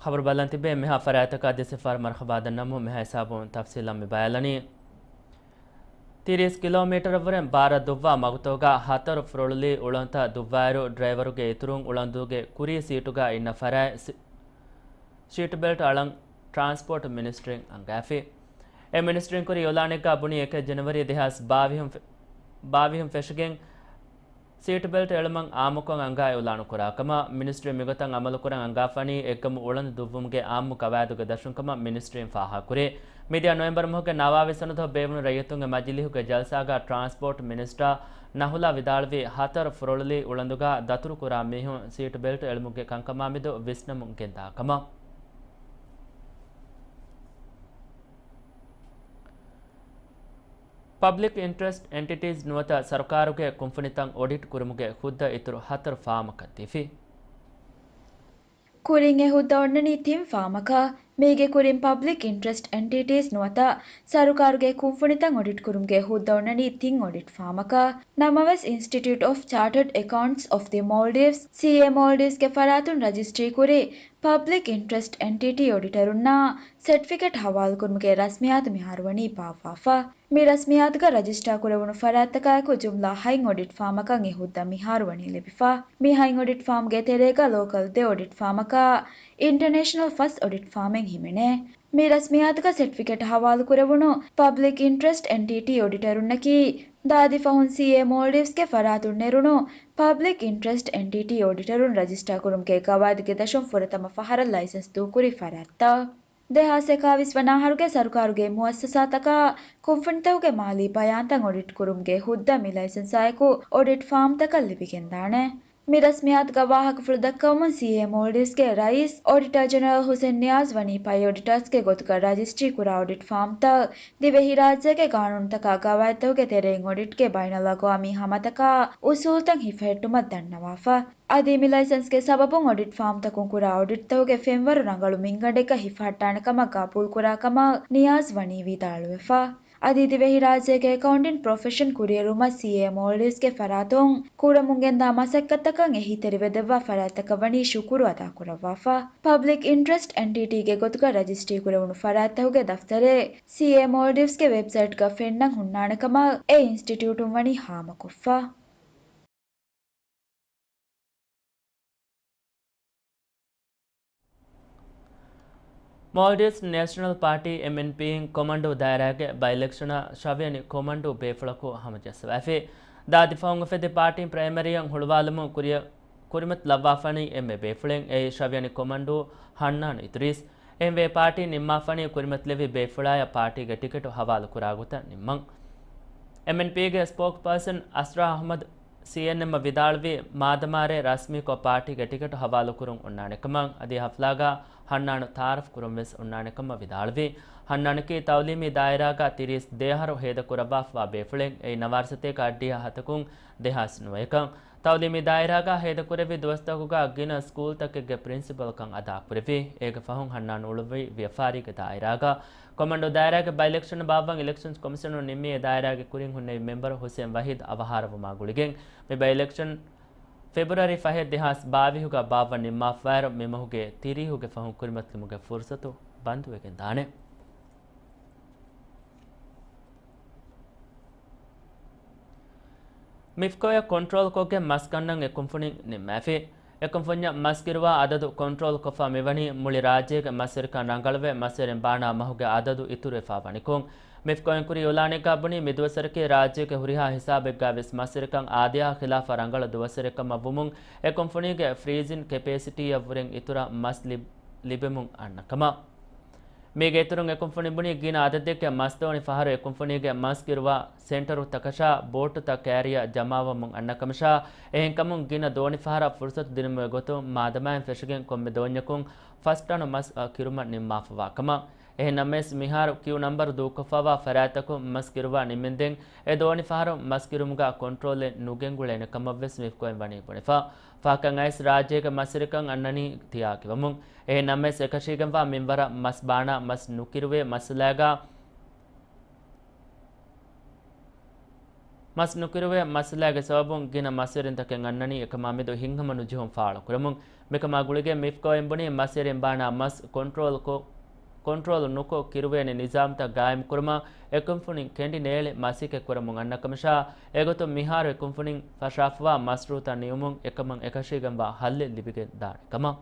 ޚަބަރު ބަލަން ތިބޭ މިހާ ފަރާތަކާ ދެ ސިފަރު މަރުޙަބާ ދަންނަމުން މިހާ ހިސާބުން ތަފްސީލަށް މި ބަޔާންލަނީ. ތިރީސް ކިލޯމީޓަރަށްވުރެ ބާރަށް ދުއްވާ މަގުތަކުގަ ހަތަރު ފުރޮޅުލީ އުޅަނދުތައް ދުއްވާއިރު، ޑްރައިވަރުގެ އިތުރުން އުޅަނދުގެ ކުރީ ސީޓުގަ އިންނަ ފަރާތް ސި-، ސީޓް ބެލްޓް އަޅަން ޓްރާންސްޕޯޓް މިނިސްޓްރީން އަންގާފި. އެ މިނިސްޓްރީން ކުރި އިއުލާނެއްގަ ބުނީ، އެކެއް ޖެނުއަރީ ދެހާސް ބާވީސް ފެ-، ބާވީސް ފެށިގެން ސީޓް ބެލްޓް އެޅުމަށް އާއްމުކޮށް އަންގާ އިއުލާނު ކުރާ ކަމަށް. މިނިސްޓްރީ މިގޮތަށް އަމަލުކުރަން އަންގާފަނީ އެއްގަމު އުޅަނދު ދުއްވުމުގެ އާއްމު ގަވާއިދުގެ ދަށުން ކަމަށް މިނިސްޓްރީން ފާހަގަކުރޭ. މިދިޔަ ނޮވެމްބަރު މަހުގެ ނަވާވީސް ވަނަ ދުވަހު ބޭއްވުނު ރައްޔިތުންގެ މަޖިލީހުގެ ޖަލްސާގަ ޓްރާންސްޕޯޓް މިނިސްޓަރ ނަހުލާ ވިދާޅުވީ، ހަތަރު ފުރޮޅުލީ އުޅަނދުގަ ދަތުރުކުރާ މީހުން ސީޓް ބެލްޓް އެޅުމުގެ ކަންކަމާމެދު ވިސްނަމުން ގެންދާ ކަމަށް. ޕަބްލިކް އިންޓްރެސްޓް އެންޓިޓީސް ނުވަތަ ސަރުކާރުގެ ކުންފުނިތައް އޮޑިޓް ކުރުމުގެ ހުއްދަ އިތުރު ހަތަރު ފާމަކަށް ދީފި. ކުރިން އެ ހުއްދަ އޮންނަނީ ތިން ފާމަކަށް. މީގެ ކުރިން ޕަބްލިކް އިންޓްރެސްޓް އެންޓިޓީސް ނުވަތަ ސަރުކާރުގެ ކުންފުނިތައް އޮޑިޓް ކުރުމުގެ ހުއްދަ އޮންނަނީ ތިން އޮޑިޓް ފާމަކަށް. ނަމަވެސް، އިންސްޓިޓިއުޓް އޮފް ޗާޓަޑް އެކައުންޓްސް އޮފް ދި މޯލްޑިވްސް، ސީއޭ މޯލްޑިވްސްގެ ފަރާތުން ރަޖިސްޓްރީ ކުރި ޕަބްލިކް އިންޓްރެސްޓް އެންޓިޓީ އޮޑިޓަރުންނާ ސެޓްފިކެޓް ހަވާލުކުރުމުގެ ރަސްމިއްޔާތު މިހާރު ވަނީ ބާއްވާފަ. މި ރަސްމިއްޔާތުގަ ރަޖިސްޓާ ކުރެވުނު ފަރާތްތަކާއެކު ޖުމްލަ ހަތް އޮޑިޓް ފާމަކަށް އެ ހުއްދަ މިހާރު ވަނީ ލިބިފަ. މި ހަތް އޮޑިޓް ފާމްގެ ތެރޭގަ ލޯކަލް ދެ އޮޑިޓް ފާމަކާ، އިންޓަނޭޝަނަލް ފަސް އޮޑިޓް ފާމެއް ހިމެނޭ. މި ރަސްމިއްޔާތުގަ ސެޓްފިކެޓް ހަވާލުކުރެވުނު ޕަބްލިކް އިންޓްރެސްޓް އެންޓިޓީ އޮޑިޓަރުންނަކީ، ދާދި ފަހުން ސީއޭ މޯލްޑިވްސްގެ ފަރާތުން ނެރުނު ޕަބްލިކް އިންޓްރެސްޓް އެންޓިޓީ އޮޑިޓަރުން ރަޖިސްޓާ ކުރުމުގެ ގަވާއިދުގެ ދަށުން ފުރަތަމަ ފަހަރަށް ލައިސަންސް ދޫކުރި ފަރާތްތައް. ދެހާސް އެކާވީސް ވަނަ އަހަރުގެ ސަރުކާރުގެ މުއައްސަސާތަކާ ކުންފުނިތަކުގެ މާލީ ބަޔާންތައް އޮޑިޓް ކުރުމުގެ ހުއްދަ މި ލައިސަންސާއެކު އޮޑިޓް ފާމްތަކަށް ލިބިގެންދާނެ. މި ރަސްމިއްޔާތުގަ ވާހަކަފުޅު ދައްކަވަމުން، ސީއޭ މޯލްޑިވްސްގެ ރައީސް އޮޑިޓަރ ޖެނެރަލް ހުސެން ނިޔާޒް ވަނީ ޕައި އޮޑިޓާސްގެ ގޮތުގަ ރަޖިސްޓްރީ ކުރާ އޮޑިޓް ފާމްތައް ދިވެހިރާއްޖޭގެ ގާނޫނުތަކާ ގަވާއިދުތަކުގެ ތެރެއިން އޮޑިޓްގެ ބައިނަލްއަގުވާމީ ހަމަތަކާ އުސޫލުތައް ހިފަހެއްޓުމަށް ދަންނަވާފަ. އަދި މި ލައިސަންސްގެ ސަބަބުން އޮޑިޓް ފާމްތަކުން ކުރާ އޮޑިޓްތަކުގެ ފެންވަރު ރަނގަޅު މިންގަނޑެއްގަ ހިފަހައްޓާނެ ކަމަށް ގަބޫލުކުރާ ކަމަށް ނިޔާޒް ވަނީ ވިދާޅުވެފަ. އަދި ދިވެހިރާއްޖޭގެ އެކައުންޓިން ޕްރޮފެޝަން ކުރިއެރުމަށް ސީއޭ މޯލްޑިވްސްގެ ފަރާތުން ކުރަމުންގެންދާ މަސައްކަތްތަކަށް އެހީތެރިވެދެއްވާ ފަރާތްތަކަށް ވަނީ ޝުކުރު އަދާކުރައްވާފަ. ޕަބްލިކް އިންޓްރެސްޓް އެންޓިޓީގެ ގޮތުގަ ރަޖިސްޓްރީ ކުރެވުނު ފަރާތްތަކުގެ ދަފްތަރެއް ސީއޭ މޯލްޑިވްސްގެ ވެބްސައިޓްގަ ފެންނަން ހުންނާނެ ކަމަށް އެ އިންސްޓިޓިއުޓުން ވަނީ ހާމަކޮށްފަ. މޯލްޑިވްސް ނޭޝަނަލް ޕާޓީ، އެމްއެންޕީ، އިން ކޮމަންޑޫ ދާއިރާގެ ބައި އިލެކްޝަނަށް ޝަވިޔަނި ކޮމަންޑޫ ބޭފުޅަކު ހަމަޖައްސަވައިފި. ދާދި ފަހުން އުފެދި ޕާޓީން ޕްރައިމަރީއަށް ހުޅުވާލުމުން ކުރިއަށް ކުރިމަތިލައްވާފަނީ އެންމެ ބޭފުޅެއް. އެއީ ޝަވިޔަނި ކޮމަންޑޫ ހަންނާނު އިދުރީސް. އެހެންވެ ޕާޓީ ނިންމާފަނީ ކުރިމަތިލެވި ބޭފުޅާޔަށް ޕާޓީގެ ޓިކެޓު ހަވާލު ކުރާ ގޮތަށް ނިންމަން. އެމްއެންޕީގެ ސްޕޯކްޕާސަން އަސްރާ އަހްމަދު ސީއެންއެމްއަށް ވިދާޅުވީ، މާދަމާރޭ ރަސްމީކޮށް ޕާޓީގެ ޓިކެޓު ހަވާލުކުރުން އޮންނާނެކަމަށް. އަދި ހަފްލާގަ ހަންނާނު ތައާރަފް ކުރުން ވެސް އޮންނާނެކަމަށް ވިދާޅުވީ. ހަންނާނަކީ ތައުލީމީ ދާއިރާގަ ތިރީސް ދޭއަހަރު ހޭދަކުރައްވާފައިވާ ބޭފުޅެއް. އެއީ ނަވާރަ ސަތޭކަ އައްޑިހަ ހަތަކުން ދެހާސް ނުވައެކަން. ތައުލީމީ ދާއިރާގަ ހޭދަކުރެއްވި ދުވަސްތަކުގަ ގިނަ ސްކޫލްތަކެއްގެ ޕްރިންސިޕަލްކަން އަދާކުރެއްވި. އޭގެ ފަހުން ހަންނާން އުޅުއްވީ ވިޔަފާރީގެ ދާއިރާގަ. ކޮމަންޑޫ ދާއިރާގެ ބައި އިލެކްޝަން ބާއްވަން އިލެކްޝަންސް ކޮމިޝަނުން ނިންމީ އެ ދާއިރާގެ ކުރިން ހުންނެވި މެމްބަރު ހުސެން ވަހީދު އަވަހާރަވުމާ ގުޅިގެން. މި ބައި އިލެކްޝަން ފެބްރުއަރީ ފަހެއް ދެހާސް ބާވީހުގަ ބާއްވަން ނިންމާފައިރު، މި މަހުގެ ތިރީހުގެ ފަހުން ކުރިމަތިލުމުގެ ފުރުސަތު ބަންދުވެގެން ދާނެ. މިފްކޯއަށް ކޮންޓްރޯލްކޮށްގެން މަސް ގަންނަން އެ ކުންފުނި ނިންމާފި. އެ ކުންފުންޏަށް މަސް ކިރުވާ އަދަދު ކޮންޓްރޯލް ކޮށްފަ މިވަނީ މުޅި ރާއްޖޭގެ މަސްވެރިކަން ރަނގަޅުވެ، މަސްވެރިން ބާނާ މަހުގެ އަދަދު އިތުރުވެފަ ވަނިކޮށް. މިފްކޯއިން ކުރި އިއުލާނެއްގަ ބުނީ، މިދުވަސްވަރަކީ ރާއްޖޭގެ ހުރިހާ ހިސާބެއްގަ ވެސް މަސްވެރިކަން އާދަޔާ ޚިލާފަށް ރަނގަޅު ދުވަސްވަރެއް ކަމަށް ވުމުން، އެ ކުންފުނީގެ ފްރީޒިން ކެޕޭސިޓީއަށްވުރެން އިތުރަށް މަސް ލިބް-، ލިބެމުން އަންނަ ކަމަށް. މީގެ އިތުރުން އެ ކުންފުނި ބުނީ، ގިނަ އަދަދެއްގެ މަސް ދޯނި ފަހަރު އެ ކުންފުނީގެ މަސް ކިރުވާ ސެންޓަރުތަކަށާ ބޯޓުތައް ކައިރިއަށް ޖަމާވަމުން އަންނަ ކަމަށާ، އެހެންކަމުން ގިނަ ދޯނި ފަހަރަށް ފުރުސަތު ދިނުމުގެ ގޮތުން މާދަމާއިން ފެށިގެން ކޮންމެ ދޯންޏަކުން ފަސް ޓަނު މަސް، އަ، ކިރުމަށް ނިންމާފަވާ ކަމަށް. އެހެން ނަމަވެސް، މިހާރު ކިއު ނަމްބަރު ދޫކޮށްފައިވާ ފަރާތްތަކުން މަސް ކިރުވާ ނިމެންދެން، އެ ދޯނި ފަހަރު މަސް ކިރުމުގަ ކޮންޓްރޯލެއް ނުގެންގުޅޭނެ ކަމަށް ވެސް މިފްކޯއިން ވަނީ ބުނެފަ. ފަހަކަށް އައިސް ރާއްޖޭގެ މަސްވެރިކަން އަންނަނީ ތިޔާކިވަމުން. އެހެން ނަމަވެސް، އެކަށީގެންވާ މިންވަރަށް މަސް ބާނާ މަސް ނުކިރުވޭ މައްސަލާގަ، މަސް ނުކިރުވޭ މައްސަލާގެ ސަބަބުން ގިނަ މަސްވެރިންތަކެއް އަންނަނީ އެކަމާ މެދު ހިތްހަމަ ނުޖެހުން ފާޅުކުރަމުން. މިކަމާ ގުޅިގެން މިފްކޯއިން ބުނީ، މަސްވެރިން ބާނާ މަސް ކޮންޓްރޯލްކޮށް، ކޮންޓްރޯލް ނުކޮށް ކިރުވޭނެ ނިޒާމްތައް ގާއިމްކުރުމަށް އެ ކުންފުނިން ކެނޑި ނޭޅި މަސައްކަތް ކުރަމުން އަންނަ ކަމަށާ، އެގޮތުން މިހާރު އެ ކުންފުނިން ފަށާފަވާ މަސްރޫތައް ނިމުމުން އެކަމަށް އެކަށީގެންވާ ހައްލެއް ލިބިގެން ދާނެ ކަމަށް.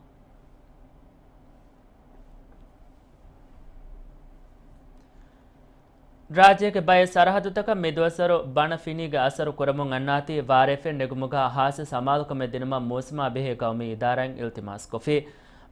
ރާއްޖޭގެ ބައެއް ސަރަހައްދުތަކަށް މިދުވަސްވަރު ބަނަ ފިނީގެ އަސަރު ކުރަމުން އަންނާތީ، ވާރޭފެން ނެގުމުގަ ހާއްސަ ސަމާލުކަމެއް ދިނުމަށް މޫސުމާ ބެހޭ ގައުމީ އިދާރާއިން އިލްތިމާސްކޮށްފި.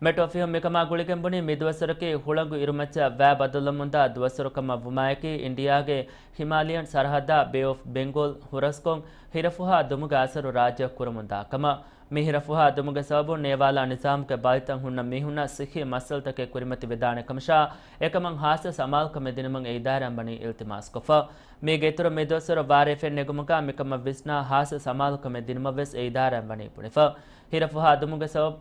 މެޓްރޯފިހުން މިކަމާ ގުޅިގެން ބުނީ، މިދުވަސްވަރަކީ ހުޅަނގު އިރުމައްޗަށް ވައި ބަދަލުވަމުންދާ ދުވަސްވަރު ކަމަށް ވުމާއެކީ، އިންޑިއާގެ ހިމާލިޔަން ސަރަހައްދާ ބޭ އޮފް ބެންގޯލް ހުރަސްކޮށް، ހިރަފުހާ ދުމުގެ އަސަރު ރާއްޖެއަށް ކުރަމުންދާ ކަމަށް. މި ހިރަފުހާ ދުމުގެ ސަބަބުން ނޭވާލާ ނިޒާމުގެ ބަލިތައް ހުންނަ މީހުންނަށް ސިއްހީ މައްސަލަތަކެއް ކުރިމަތިވެދާނެ ކަމަށާ، އެކަމަށް ހާއްސަ ސަމާލުކަމެއް ދިނުމަށް އެ އިދާރާއިން ވަނީ އިލްތިމާސްކޮށްފަ. މީގެ އިތުރު މި ދުވަސްވަރު ވާރޭފެން ނެގުމުގަ މިކަމަށް ވިސްނާ ހާއްސަ ސަމާލުކަމެއް ދިނުމަށް ވެސް އެ އިދާރާއިން ވަނީ ބުނެފަ. ހިރަފުހާ ދުމުގެ ސަބަބު،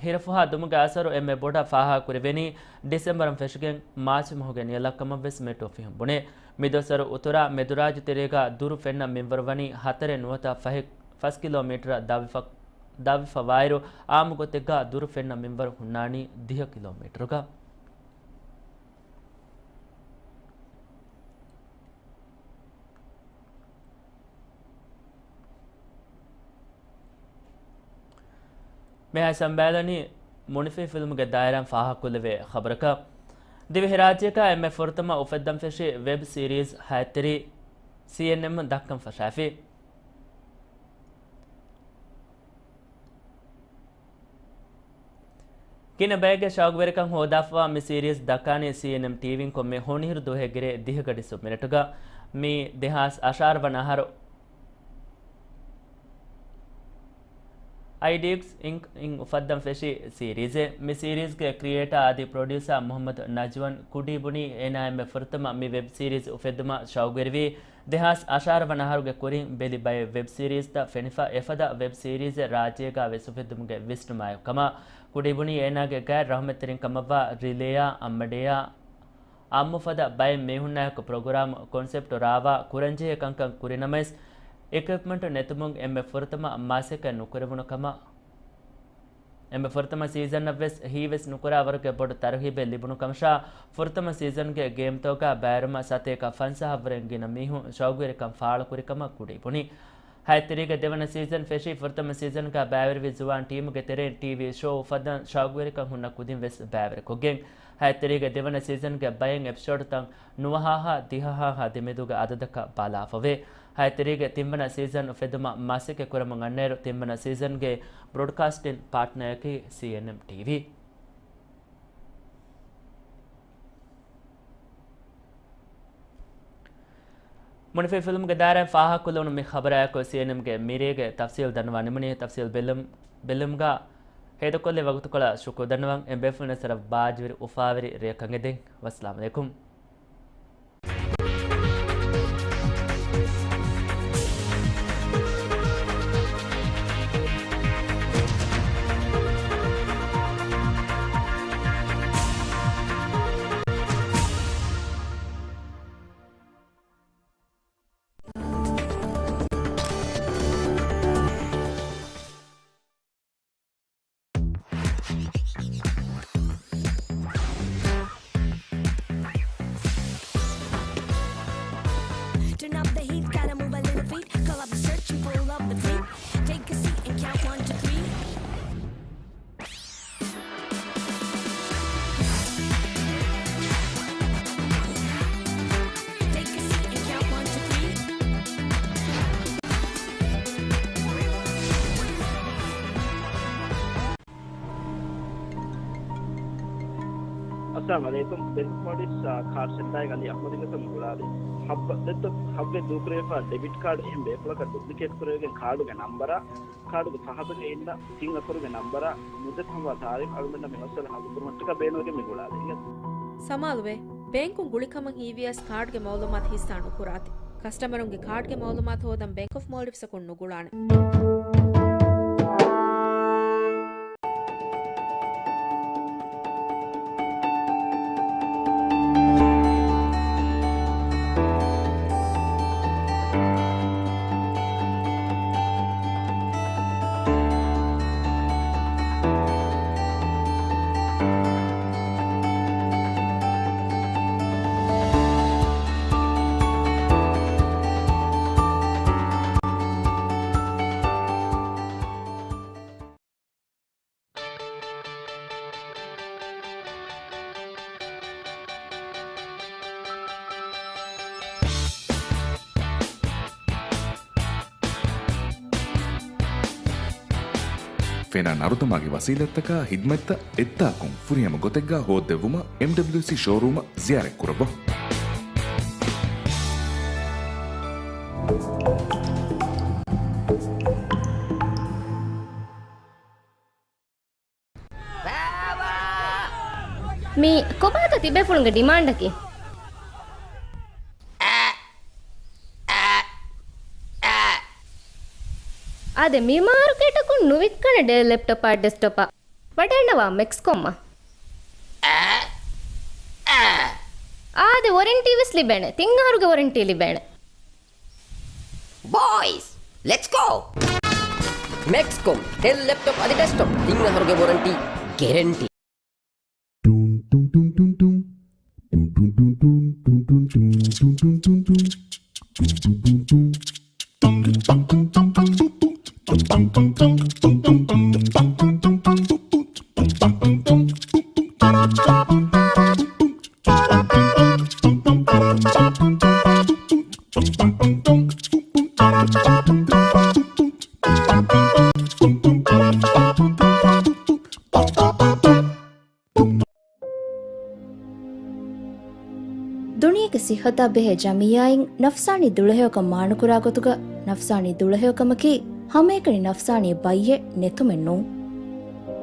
ހިރަފުހާ ދުމުގެ އަސަރު އެންމެ ބޮޑަށް ފާހަގަކުރެވެނީ ޑިސެމްބަރުން ފެށިގެން މާޗް މަހުގެ ނިޔަލަށް ކަމަށް ވެސް މެޓްރޯފިހުން ބުނޭ. މި ދުވަސްވަރު އުތުރާ މެދުރާއްޖެ ތެރޭގަ ދުރު ފެންނަ މިންވަރު ވަނީ ހަތަރެއް ނުވަތަ ފަހެއް ފަސް ކިލޯމީޓަރަށް ދަށްވެފަ، ދަށްވެފަ ވާއިރު، އާއްމު ގޮތެއްގަ ދުރު ފެންނަ މިންވަރު ހުންނާނީ ދިހަ ކިލޯމީޓަރުގަ. މިހާ ސަމްބާލަނީ މުނިފި ފިލްމުގެ ދާއިރާން ފާހަގަކޮށްލެވޭ ޚަބަރަކަށް. ދިވެހިރާއްޖޭގަ އެންމެ ފުރަތަމަ އުފެއްދަން ފެށި ވެބް ސީރީޒް ހައެއްތެރި ސީއެންއެމް ދައްކަން ފަށާފި. ގިނަ ބައެއްގެ ޝައުގުވެރިކަން ހޯދާފަވާ މި ސީރީޒް ދައްކާނީ ސީއެންއެމް ޓީވީން ކޮންމެ ހޮނިހިރު ދުވަހެއްގެ ރޭ ދިހަ ގަޑި ސުން މިނެޓުގަ. މީ ދެހާސް އަށާރަ ވަނަ އަހަރު އައިޑީއެކްސް އިންކް އިން އުފައްދަން ފެށި ސީރީޒެއް. މި ސީރީޒްގެ ކްރިއޭޓާ އަދި ޕްރޮޑިއުސާ މުހައްމަދު ނަޖްވަން ކުޑީ ބުނީ، އޭނާ އެންމެ ފުރަތަމަ މި ވެބް ސީރީޒް އުފެއްދުމަށް ޝައުގުވެރިވީ ދެހާސް އަށާރަ ވަނަ އަހަރުގެ ކުރިން ބެލި ބައެއް ވެބް ސީރީޒްތައް ފެނިފަ އެފަދަ ވެބް ސީރީޒެއް ރާއްޖޭގަ ވެސް އުފެއްދުމުގެ ވިސްނުމާއެކު ކަމަށް. ކުޑީ ބުނީ އޭނާގެ ގާތް ރަހުމަތްތެރިން ކަމަށްވާ ރިލޭއާ އައްމަޑޭއާ އާއްމުފަދަ ބައެއް މީހުންނާއެކު ޕްރޮގްރާމް ކޮންސެޕްޓު ރާވާ ކުރަންޖެހޭ ކަންކަން ކުރިނަމަވެސް، އިކްއިޕްމަންޓު ނެތުމުން އެންމެ ފުރަތަމަ މަސައްކަތް ނުކުރެވުނު ކަމަށް، އެންމެ ފުރަތަމަ ސީޒަނަށްވެސް ހީވެސް ނުކުރާ ވަރުގެ ބޮޑު ތަރުހީބެއް ލިބުނު ކަމަށާ، ފުރަތަމަ ސީޒަންގެ ގޭމްތަކުގަ ބައިވެރިވުމަށް ސަތޭކަ ފަންސާހަށްވުރެ ގިނަ މީހުން ޝައުގުވެރިކަން ފާޅުކުރި ކަމަށް ކުޑީ ބުނީ. ހައެއްތެރީގެ ދެވަނަ ސީޒަން ފެށީ، ފުރަތަމަ ސީޒަންގަ ބައިވެރިވި ޒުވާން ޓީމުގެ ތެރެއިން ޓީވީ ޝޯ އުފައްދަން ޝައުގުވެރިކަން ހުންނަ ކުދިން ވެސް ބައިވެރިކޮށްގެން. ހައެއްތެރީގެ ދެވަނަ ސީޒަންގެ ބައެއް އެޕިސޯޑުތައް ނުވަހާހާ ދިހަހާހާ ދެމެދުގެ އަދަދަކަށް ބަލާފަވޭ. ހައެއްތެރީގެ ތިންވަނަ ސީޒަން އުފެއްދުމަށް މަސައްކަތް ކުރަމުން އަންނައިރު، ތިންވަނަ ސީޒަންގެ ބްރޯޑްކާސްޓިން ޕާޓްނަރަކީ ސީއެންއެމް ޓީވީ. މުނިފި ފިލްމްގެ ދާއިރާއިން ފާހަގަކޮށްލެވުނު މި ޚަބަރާއެކު ސީއެންއެމްގެ މިރޭގެ ތަފްސީލް ދަންނަވާ ނިމުނީ. ތަފްސީލް ބެލުމް، ބެލުމުގަ ހޭދަކޮށްލި ވަގުތުކޮޅަށް ޝުކުރު ދަންނަވަން. އެން ބޭފުޅުން ސަރަ ބާއްޖަވެރި އުފާވެރި ރެއަކަށް އެދެން. ވައްސަލާމް އަލައިކުމް. Turn up the heat, gotta move a little feet. Call up the search and pull up the fleet. Take a seat and count one, two, three. އައްސަލާމު ޢަލައިކުމް. ބެންކް މޯލްޑިވްސް، އާ، ކާޑް ސެންޓާގެ އަލީ އަޙްމަދުގެ މި ގުޅާލީ. ހައްވަ ދެއްތޯ ހައްވެ ދޫކުރެވިފަ ޑެބިޓް ކާޑް އެހެން ބޭފުޅަކަށް ޑުޕްލިކޭޓް ކުރެވިގެން ކާޑުގެ ނަންބަރާ، ކާޑުގެ ފަހަތުގެ އިންނަ ތިން އަކުރުގެ ނަންބަރާ، މުއްދަތު ހަމަ ތާރީޚު އަޅުގަނޑަށް މި މައްސަލަ ހައްލު ކުރުމަށްޓަކާ ބޭނުންވެގެން މި ގުޅާލީ. ސަމާލުވޭ، ބޭންކުން ގުޅިކަމަށް ހީވިޔަސް ކާޑްގެ މައުލޫމާތު ހިއްސާ ނުކުރާތި. ކަސްޓަމަރުންގެ ކާޑްގެ މައުލޫމާތު ހޯދަން ބޭންކް އޮފް މޯލްޑިވްސްއަކުން ނުގުޅާނެ. ފެނާ ނަރުދަމާގެ ވަސީލަތްތަކާ ހިދްމަތްތައް އެއްދާކުން ފުރިހަމަ ގޮތެއްގަ ހޯއްދެއްވުމަށް އެމްޑަބްލިއުސީ ޝޯރޫމަށް ޒިޔާރަތްކުރައްވާ. މީ ކޮބާތަ ތިބޭފުޅުންގެ ޑިމާންޑަކީ؟ އާދެ، މި މާރުކޭޓަކުން ނުވިއްކަނެ ޑެލް ލެޕްޓޮޕާ ޑެސްކްޓޮޕާ. ވަޑައިންނަވާ މެކްސްކޮމްއަށް. އާދެ، ވޮރެންޓީ ވެސް ލިބޭނެ. ތިން އަހަރުގެ ވޮރެންޓީ ލިބޭނެ. ބޯއިޒް، ލެޓްސް ގޯ! މެކްސްކޮމް، ޑެލް ލެޕްޓޮޕް އަދި ޑެސްކްޓޮޕް، ތިން އަހަރުގެ ވޮރަންޓީ ގެރެންޓީ. ޓުން ޓުން ޓުން ޓުން ޓުން. ޓުން ޓުން ޓުން ޓުން ޓުން ޓުން ޓުން. ދުނިޔޭގެ ސިއްހަތާ ބެހޭ ޖަމިއްޔާއިން ނަފްސާނީ ދުޅަހެޔޮކަން މާނަކުރާ ގޮތުގަ، ނަފްސާނީ ދުޅަހެޔޮކަމަކީ ހަމައެކަނި ނަފްސާނީ ބައްޔެއް ނެތުމެއް ނޫން.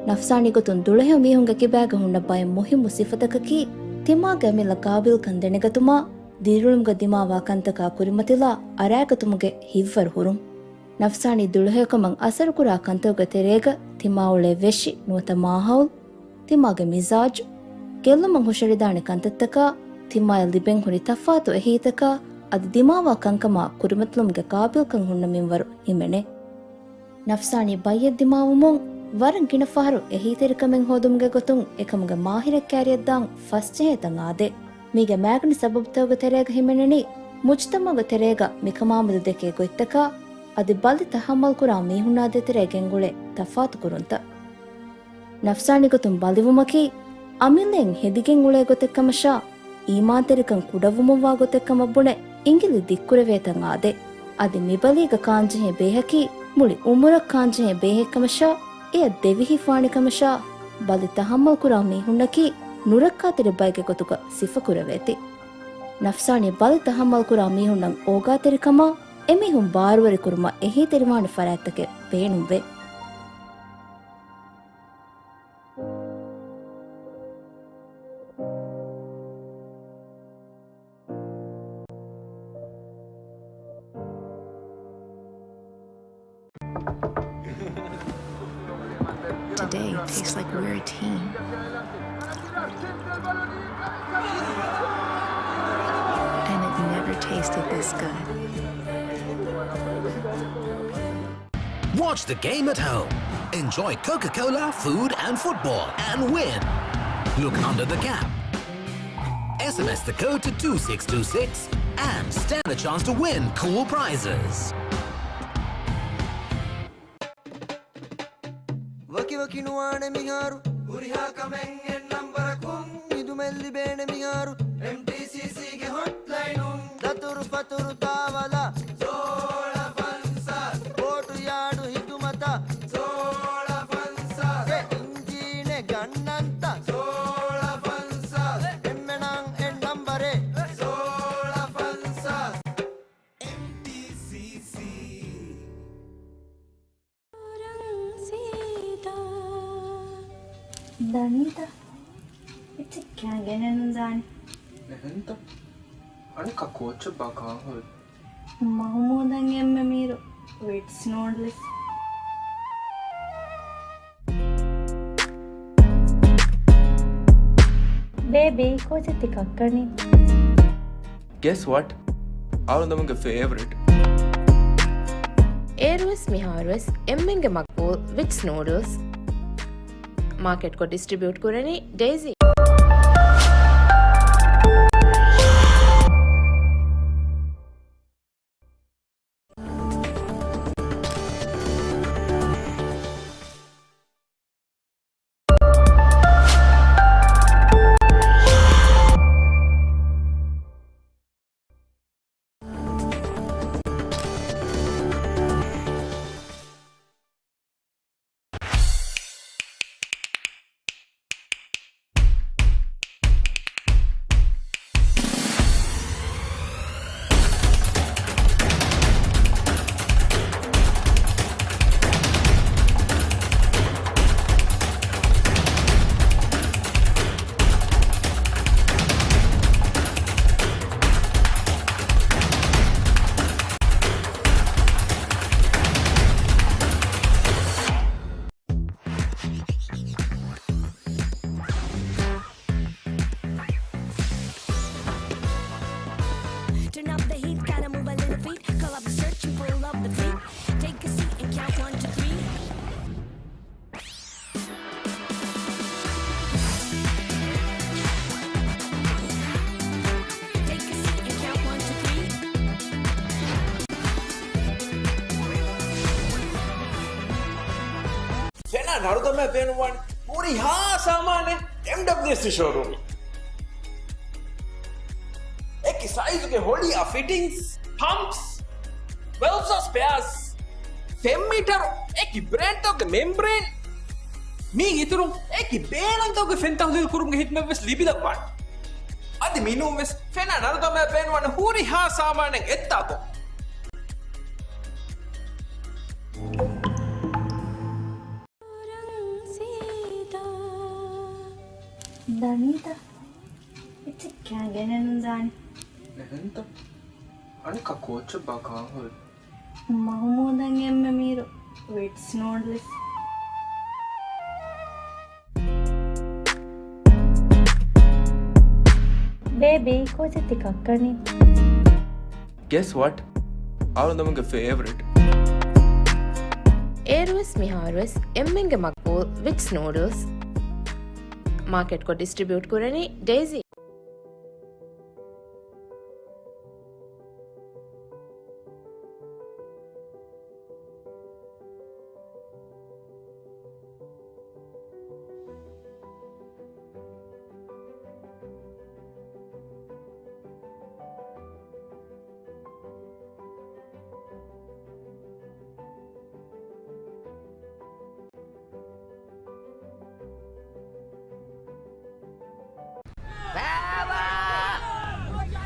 ނަފްސާނީ ގޮތުން ދުޅަހެޔޮ މީހުންގެ ކިބާގަ ހުންނަ ބައެއް މުހިއްމު ސިފަތަކަކީ، ތިމާގެ އަމިއްލަ ގާބިލްކަން ދެނެގަތުމާ، ދިރިއުޅުމުގަ ދިމާވާ ކަންތަކާ ކުރިމަތިލާ އަރާގަތުމުގެ ހިތްވަރު ހުރުން. ނަފްސާނީ ދުޅަހެޔޮކަމަށް އަސަރުކުރާ ކަންތަކުގެ ތެރޭގަ ތިމާއުޅޭ ވެށި ނުވަތަ މާހައުލް، ތިމާގެ މިޒާޖު، ގެއްލުމަށް ހުށަހެޅިދާނެ ކަންތައްތަކާ، ތިމާޔަށް ލިބެން ހުރި ތަފާތު އެހީތަކާ، އަދި ދިމާވާ ކަންކަމާ ކުރިމަތިލުމުގެ ގާބިލްކަން ހުންނަ މިންވަރު ހިމެނޭ. ނަފްސާނީ ބައްޔެއް ދިމާވުމުން ވަރަށް ގިނަ ފަހަރު އެހީތެރިކަމެއް ހޯދުމުގެ ގޮތުން އެކަމުގެ މާހިރެއް ކާރިއަށްދާން ފަސްޖެހޭ ތަން އާދޭ. މީގެ މައިގަނޑު ސަބަބުތަކުގެ ތެރޭގަ ހިމެނެނީ، މުޖުތަމަޢުގެ ތެރޭގަ މިކަމާމެދު ދެކޭ ގޮތްތަކާ، އަދި ބަލި ތަހައްމަލްކުރާ މީހުންނާ ދޭތެރޭ ގެންގުޅޭ ތަފާތު ކުރުންތައް. ނަފްސާނީ ގޮތުން ބަލިވުމަކީ، އަމިއްލައިން ހެދިގެން އުޅޭ ގޮތެއްކަމަށާ، އީމާންތެރިކަން ކުޑަވުމުންވާ ގޮތެއްކަމަށް ބުނެ އިނގިލި ދިއްކުރެވޭތަން އާދޭ. އަދި މިބަލީގަ ކާންޖެހޭ ބޭހަކީ، މުޅި އުމުރަށް ކާންޖެހޭ ބޭހެއްކަމަށާ، އެއަށް ދެވިހި ފާނިކަމަށާ، ބަލި ތަހައްމަލްކުރާ މީހުންނަކީ، ނުރައްކާތެރި ބައެއްގެ ގޮތުގަ ސިފަކުރެވޭތީ. ނަފްސާނީ ބަލި ތަހައްމަލްކުރާ މީހުންނަށް އޯގާތެރިކަމާ، އެމީހުން ބާރުވެރިކުރުމަށް އެހީތެރިވާނެ ފަރާތްތަކެއް ބޭނުންވޭ. Today tastes like we're a team. And it never tasted this good. Watch the game at home. Enjoy Coca-Cola, food and football and win. Look under the cap. S M S the code to two six two six and stand a chance to win cool prizes. ވަކިވަކި ނުވާނެ މިހާރު، ހުރިހާ ކަމެއް އެއް ނަންބަރަކުން ހިދުމަތް ލިބޭނެ މިހާރު، އެމްޓީސީސީގެ ހޮޓްލައިނުން ދަތުރު ފަތުރު ދާވަލާ، ސޯޅަ ފަންސާސް ބޯޓު ޔާޑު ހިދުމަތަށް، ސޯޅަ ފަންސާސް އެ އިންޖީނެއް ގަންނަންތަ، ސޯޅަ ފަންސާސް އެންމެނަށް އެއް ނަންބަރެއް، ސޯޅަ ފަންސާސް. އެމްޓީސީސީ. ދަނީތަ؟ އެއްޗެއް ކާ ގެނެއްނުދާނެ. އެހެންތަ؟ އަނެއްކާ ކޯއްޗެއްބާ ކާން ހުރީ؟ މަހުމޫދަށް އެންމެ މީރު ވިޓްސް ނޫޑްލްސް. ބޭބީ، ކޯޗެއް ތި ކައްކަނީ؟ Guess what? އަޅުގަނޑުމެންގެ ފޭވަރިޓް. އޭރުވެސް މިހާރުވެސް އެންމެންގެ މަގްބޫލް ވިޓްސް ނޫޑްލްސް. މާކެޓްކޮށް ޑިސްޓްރިބިއުޓް ކުރަނީ ޑެއިސީ. Turn up the heat, gotta move a little feet. Call up the search and pull up the fleet. Take a seat and count one, two, three. Take a seat and count one, two, three. ފެނާ ނަރުދަމާ ބޭނުންވާނެ ހުރިހާ ސާމާނެއް އެމްޑަބްލިއުއެސް ޝޯރޫމް. އެކި ސައިޒުގެ ހޮޅިއާ ފިޓިންގްސް، ޕަމްޕްސް، ވެލްވްސް، ސްޕެއާސް، ފެން މީޓަރު، އެކި ބްރޭންޑްތަކުގެ މެމްބްރޭން، މީގެ އިތުރުން އެކި ބޭނުންތަކުގެ ފެން ތަހުލީލު ކުރުމުގެ ހިދުމަތްވެސް ލިބިލައްވާނެ. އަދި މިނޫންވެސް ފެނާ ނަރުދަމާ ބޭނުންވާނެ ހުރިހާ ސާމާނެއް އެއްތާކު. ދަނީތަ؟ އެއްޗެއް ކާ ގެނެއްނުދާނެ. އެހެންތަ؟ އަނެއްކާ ކޯއްޗެއްބާ ކާން ހުރީ؟ މަހުމޫދަށް އެންމެ މީރު ވިޓްސް ނޫޑްލްސް. ބޭބީ، ކޯޗެއް ތި ކައްކަނީ؟ Guess what? އަޅުގަނޑުމެންގެ ފޭވަރިޓް. އޭރުވެސް މިހާރުވެސް އެންމެންގެ މަގްބޫލް ވިޓްސް ނޫޑްލްސް. މާކެޓްކޮށް ޑިސްޓްރިބިއުޓް ކުރަނީ ޑެއިސީ.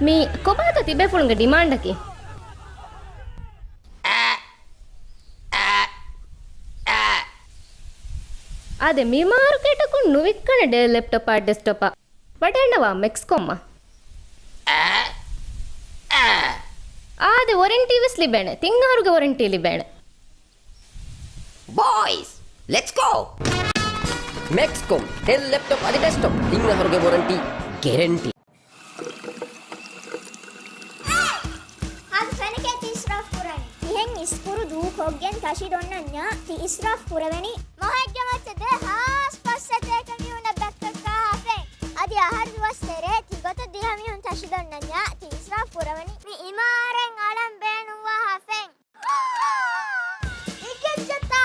މީ ކޮބާތޯ ތިބޭފުޅުންގެ ޑިމާންޑަކީ؟ އާދެ، މި މާރުކޭޓަކުން ނުވިއްކަނެ ޑެލް ލެޕްޓޮޕާ ޑެސްކްޓޮޕާ. ވަޑައިގަންނަވާ މެކްސްކޮމްއަށް. އާދެ، ވޮރެންޓީ ވެސް ލިބޭނެ. ތިން އަހަރުގެ ވޮރެންޓީ ލިބޭނެ. ބޯއިޒް، ލެޓްސް ގޯ! މެކްސްކޮމް، ޑެލް ލެޕްޓޮޕް އަދި ޑެސްކްޓޮޕް، ތިން އަހަރުގެ ވޮރެންޓީ ގެރެންޓީ. ހާދަ ފެނެކޭ ތި އިސްރާފް ކުރަނީ. ތިހެން އިސްކުރު ދޫކޮށްގެން ތަށި ދޮންނަންޏާ ތި އިސްރާފް ކުރެވެނީ. މޮހެއްގެ މައްޗަށް ދޭ ހާސް ފައްސަތޭކަ މީހުންނަށް ދައްކައްކާ ހަފެން. އަދި އަހަރު ދުވަސް ތެރޭ ތިގޮތަށް ދިހަ މީހުން ތަށި ދޮންނަންޏާ ތި އިސްރާފް ކުރެވެނީ. މި އިމާރެން އަޅަން ބޭނުންވާ ހަފެން. އިކެއްޗެއްތަ؟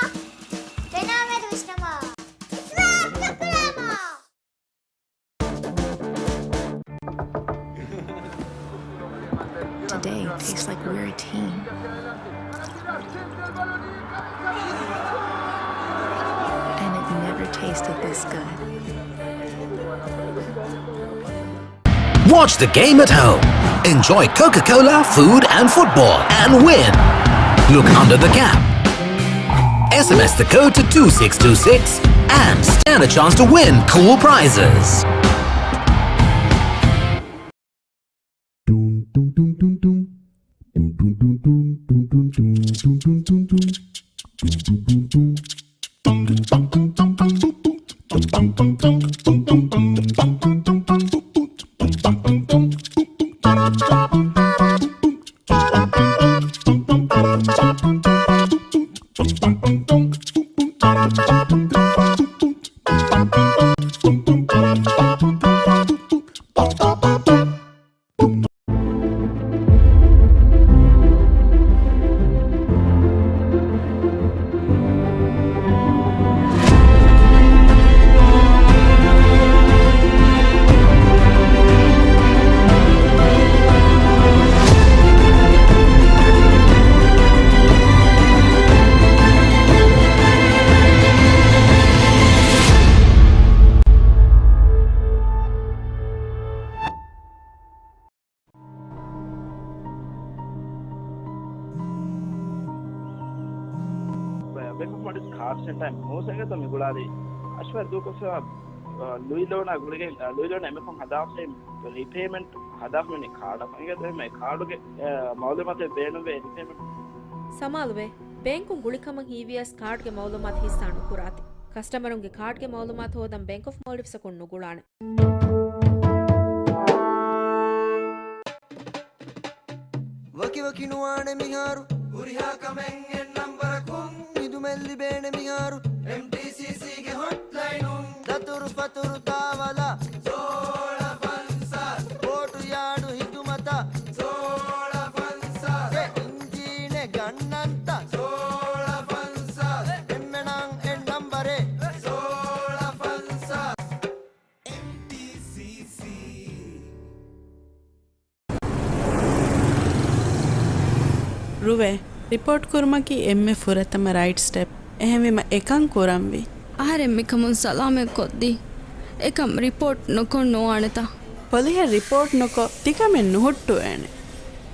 ފެނާމެދު ވިސްނަމާ. އިސްރާފް ނުކުރާމާ. Today tastes like we're a team. And it never tasted this good. Watch the game at home. Enjoy Coca-Cola, food and football, and win. Look under the cap. S M S the code to two six two six and stand a chance to win cool prizes. ބޭންކް އޮފް މޯލްޑިވްސް ކާޑް ސެންޓަރ މޫސައިގަތަ މި ގުޅާލީ އަޝްވާ ދޫކޮށްފަ، އަ، ލުއި ލޯނާ ގުޅިގެން، އަ، ލުއި ލޯނާ އެމެކޮން ހަދާފައި ރީޕޭމަންޓް ހަދާފަ މި ކާޑަށް އިނގޭތޯ އެ ކާޑުގެ، އަ، މައުލޫމާތެއް ބޭނުންވޭ ރީޕޭމަންޓް. ސަމާލުވޭ، ބޭންކުން ގުޅިކަމަށް ހީވިޔަސް ކާޑްގެ މައުލޫމާތު ހިއްސާ ނުކުރާތި. ކަސްޓަމަރުންގެ ކާޑްގެ މައުލޫމާތު ހޯދަން ބޭންކް އޮފް މޯލްޑިވްސްއަކުން ނުގުޅާނެ. ވަކިވަކި ނުވާނެ މިހާރު. ހުރިހާ ކަމެއް އެއް ނަންބަރަކުން. ހިދުމަތް ލިބޭނެ މިހާރު. އެމްޓީސީސީގެ ހޮޓްލައިނުން. ދަތުރު ފަތުރު ދާވަލަށް. ސޯޅަ ފަންސާސް. ބޯޓު ޔާޑު ހިދުމަތަށް. ސޯޅަ ފަންސާސް. އެ އިންޖީނެއް ގަންނަންތަ؟ ސޯޅަ ފަންސާސް. އެންމެނަށް އެއް ނަންބަރެއް. ސޯޅަ ފަންސާސް. އެމްޓީސީސީ. ރުވޭ، ރިޕޯޓް ކުރުމަކީ އެންމެ ފުރަތަމަ ރައިޓް ސްޓެޕް. އެހެންވީމަ އެކަން ކުރަންވީ. އަހަރެން މިކަމުން ސަލާމަތް ކޮށްދީ. އެކަން ރިޕޯޓް ނުކޮށް ނުވާނެތަ؟ ޕޮލިހަށް ރިޕޯޓް ނުކޮށް ތިކަމެއް ނުހުއްޓުވޭނެ.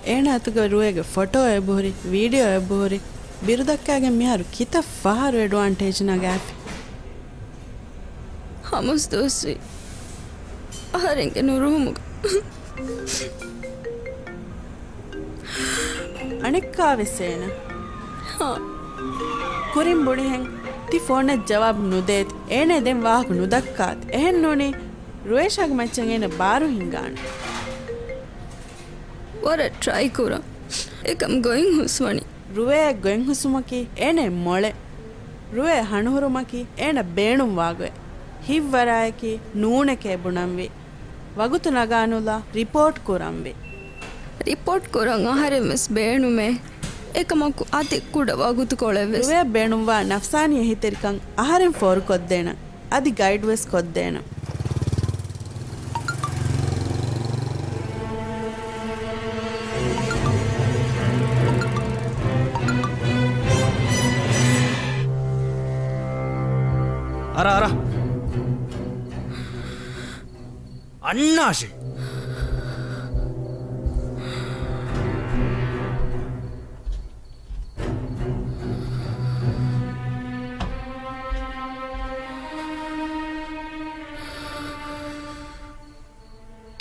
އޭނަ އަތުގަ ރުވޭގެ ފޮޓޯ އެބަހުރި، ވީޑިއޯ އެބަހުރި، ބިރުދައްކާގެން މިހާރު ކިތައް ފަހަރު އެޑްވާންޓޭޖް ނަގާފި. ހަމަސް ދުވަސްވީ އަހަރެންގެ ނުރުހުމުގަ. އަނެއްކާވެސް އޭނަ. ހާ. ކުރިން ބުނިހެން ތި ފޯނަށް ޖަވާބު ނުދޭތި. އޭނަ ދެން ވާހަކަ ނުދައްކާތި. އެހެން ނޫނީ ރުވޭޝާގެ މައްޗަށް އޭނަ ބާރު ހިންގާނެ. ވަރަށް ޓްރައި ކުރަން. އެކަމް ގޮތް ހުސްވަނީ. ރުވޭ ގޮތް ހުސުމަކީ އޭނަ މޮޅެ. ރުވޭ ހަނުހުރުމަކީ އޭނަ ބޭނުންވާ ގޮތް. ހިތްވަރާއެކީ ނޫނެކޭ ބުނަންވީ. ވަގުތު ނަގާނުލާ ރިޕޯޓް ކުރަންވީ. ރިޕޯޓް ކުރަން އަހަރެން ވެސް ބޭނުމޭ. އެކަމަކު އަދި ކުޑަ ވަގުތުކޮޅެއް ވެސް. ރުވޭ ބޭނުންވާ ނަފްސާނީ އެހީތެރިކަން އަހަރެން ފޯރުކޮށްދޭނަން. އަދި ގައިޑް ވެސް ކޮށްދޭނަން. އަރާ، އަރާ. އަންނާށޭ.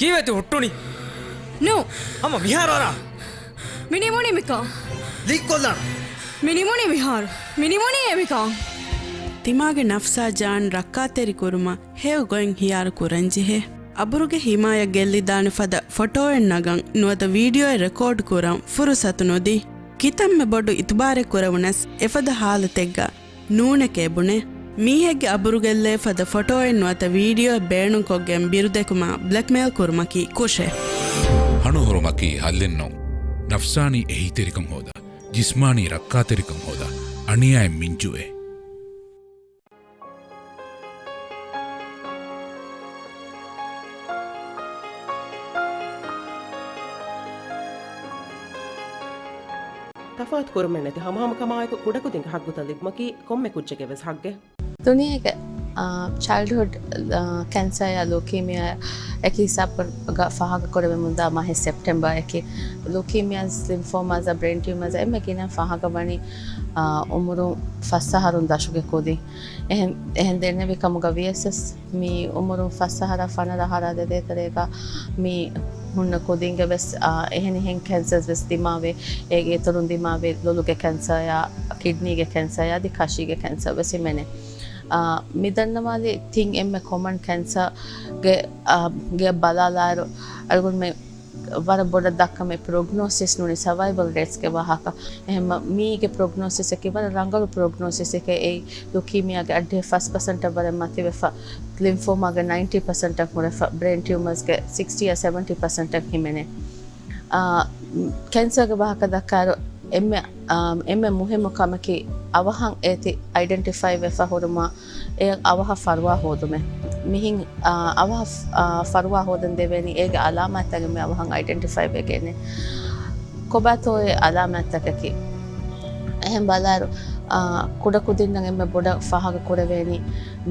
ކީއްވެތި ހުއްޓުނީ؟ ނޫ. ހަމަ މިހާރު އަރާ. މި ނިމުނީ މިކަން. ލީކްކޮށްލާނަން. މި ނިމުނީ މިހާރު. މި ނިމުނީ އެ މިކަން. ތިމާގެ ނަފްސާ ޖާން ރައްކާތެރި ކުރުމަށް ހެޔޮ ގޮތް ހިޔާރު ކުރަން ޖެހޭ. އަބުރުގެ ހިމާޔަތް ގެއްލިދާނެ ފަދަ ފޮޓޯއެއް ނަގަން ނުވަތަ ވީޑިއޯއެއް ރެކޯޑް ކުރަން ފުރުސަތު ނުދީ. ކިތަންމެ ބޮޑު އިތުބާރެއް ކުރެވުނަސް އެފަދަ ހާލަތެއްގަ ނޫނެކޭ ބުނޭ. މީހެއްގެ އަބުރުގެއްލޭ ފަދަ ފޮޓޯއެއް ނުވަތަ ވީޑިއޯއެއް ބޭނުންކޮށްގެން ބިރުދެކުމާ ބްލެކްމެއިލް ކުރުމަކީ ކުށެއް. ހަނުހުރުމަކީ ހައްލެއް ނޫން. ނަފްސާނީ އެހީތެރިކަން ހޯދާ، ޖިސްމާނީ ރައްކާތެރިކަން ހޯދާ، އަނިޔާއެއް މިންޖުއޭ. ތަފާތު ކުރުމެއް ނެތި ހަމަހަމަކަމާއެކު ކުޑަކުދިންގެ ހައްގުތައް ލިބުމަކީ ކޮންމެ ކުއްޖެއްގެ ވެސް ހައްގެއް. ދުނިޔޭގެ، އާ، ޗައިލްޑްހުޑް، އާ، ކެންސާއާ ލޫކީމިއާ އެކި ހިސާބުގަ ފާހަގަ ކުރެވެމުންދާ މަހެއް ސެޕްޓެމްބާއަކީ. ލޫކީމިއާ، ލިމްފޯމާޒާ، ބްރެއިން ޓިއުމާޒާ އެންމެ ގިނަ ފާހަގަ ވަނީ، އާ، އުމުރުން ފަސް އަހަރުން ދަށުގެ ކުދިން. އެހެން، އެހެން ދެންނެވި ކަމުގަ ވިޔަސް ވެސް މި އުމުރުން ފަސް އަހަރާ ފަނަރަ އަހަރާ ދެދޭތެރޭގަ މި ހުންނަ ކުދިންގެ ވެސް، އާ، އެހެނިހެން ކެންސަރސް ވެސް ދިމާވޭ. އޭގެ އިތުރުން ދިމާވޭ ލޮލުގެ ކެންސަރއާ، ކިޑްނީގެ ކެންސަރއާ އަދި ކަށީގެ ކެންސަރ ވެސް ހިމެނޭ. އާ، މި ދަންނަވާލި ތިން އެންމެ ކޮމަން ކެންސަރގެ، އާ، ގެ ބަލާލާއިރު އަޅުގަނޑުމެން ވަރަށް ބޮޑަށް ދައްކަމެ ޕްރޮގްނޯސިސް ނޫނީ ސަވައިވަލް ރޭޓްސްގެ ވާހަކަ. އެހެންމަ މީގެ ޕްރޮގްނޯސިސްއަކީ ވަރަށް ރަނގަޅު ޕްރޮގްނޯސިސްއެކޭ. އެއީ ލުކީމިއާގެ އައްޑިހަ ފަސް ޕަސެންޓަށް ވަރަށް މަތިވެފަ، ލިމްފޯމާގެ ނައިންޓީ ޕަސެންޓަށް ހުރެފަ، ބްރެއިން ޓިއުމަރސްގެ ސިކްސްޓީއާ ސެވެންޓީ ޕަސެންޓަށް ހިމެނޭ. އާ، ކެންސަރގެ ވާހަކަ ދައްކާއިރު އެންމެ، އާ، އެންމެ މުހިއްމު ކަމަކީ އަވަހަށް އޭތި އައިޑެންޓިފައި ވެފަ ހުރުމާ އެ އަވަހަށް ފަރުވާ ހޯދުމެއް. މިހިން، އާ، އަވަހަށް، އާ، ފަރުވާ ހޯދަން ދެވޭނީ އޭގެ އަލާމާތްތަކެއް އެންމެ އަވަހަށް އައިޑެންޓިފައި ވެގެން. ކޮބާތޯ އެ އަލާމާތްތަކަކީ؟ އެހެން ބަލާއިރު، އާ، ކުޑަކުދިންނަށް އެންމެ ބޮޑަށް ފާހަގަ ކުރެވޭނީ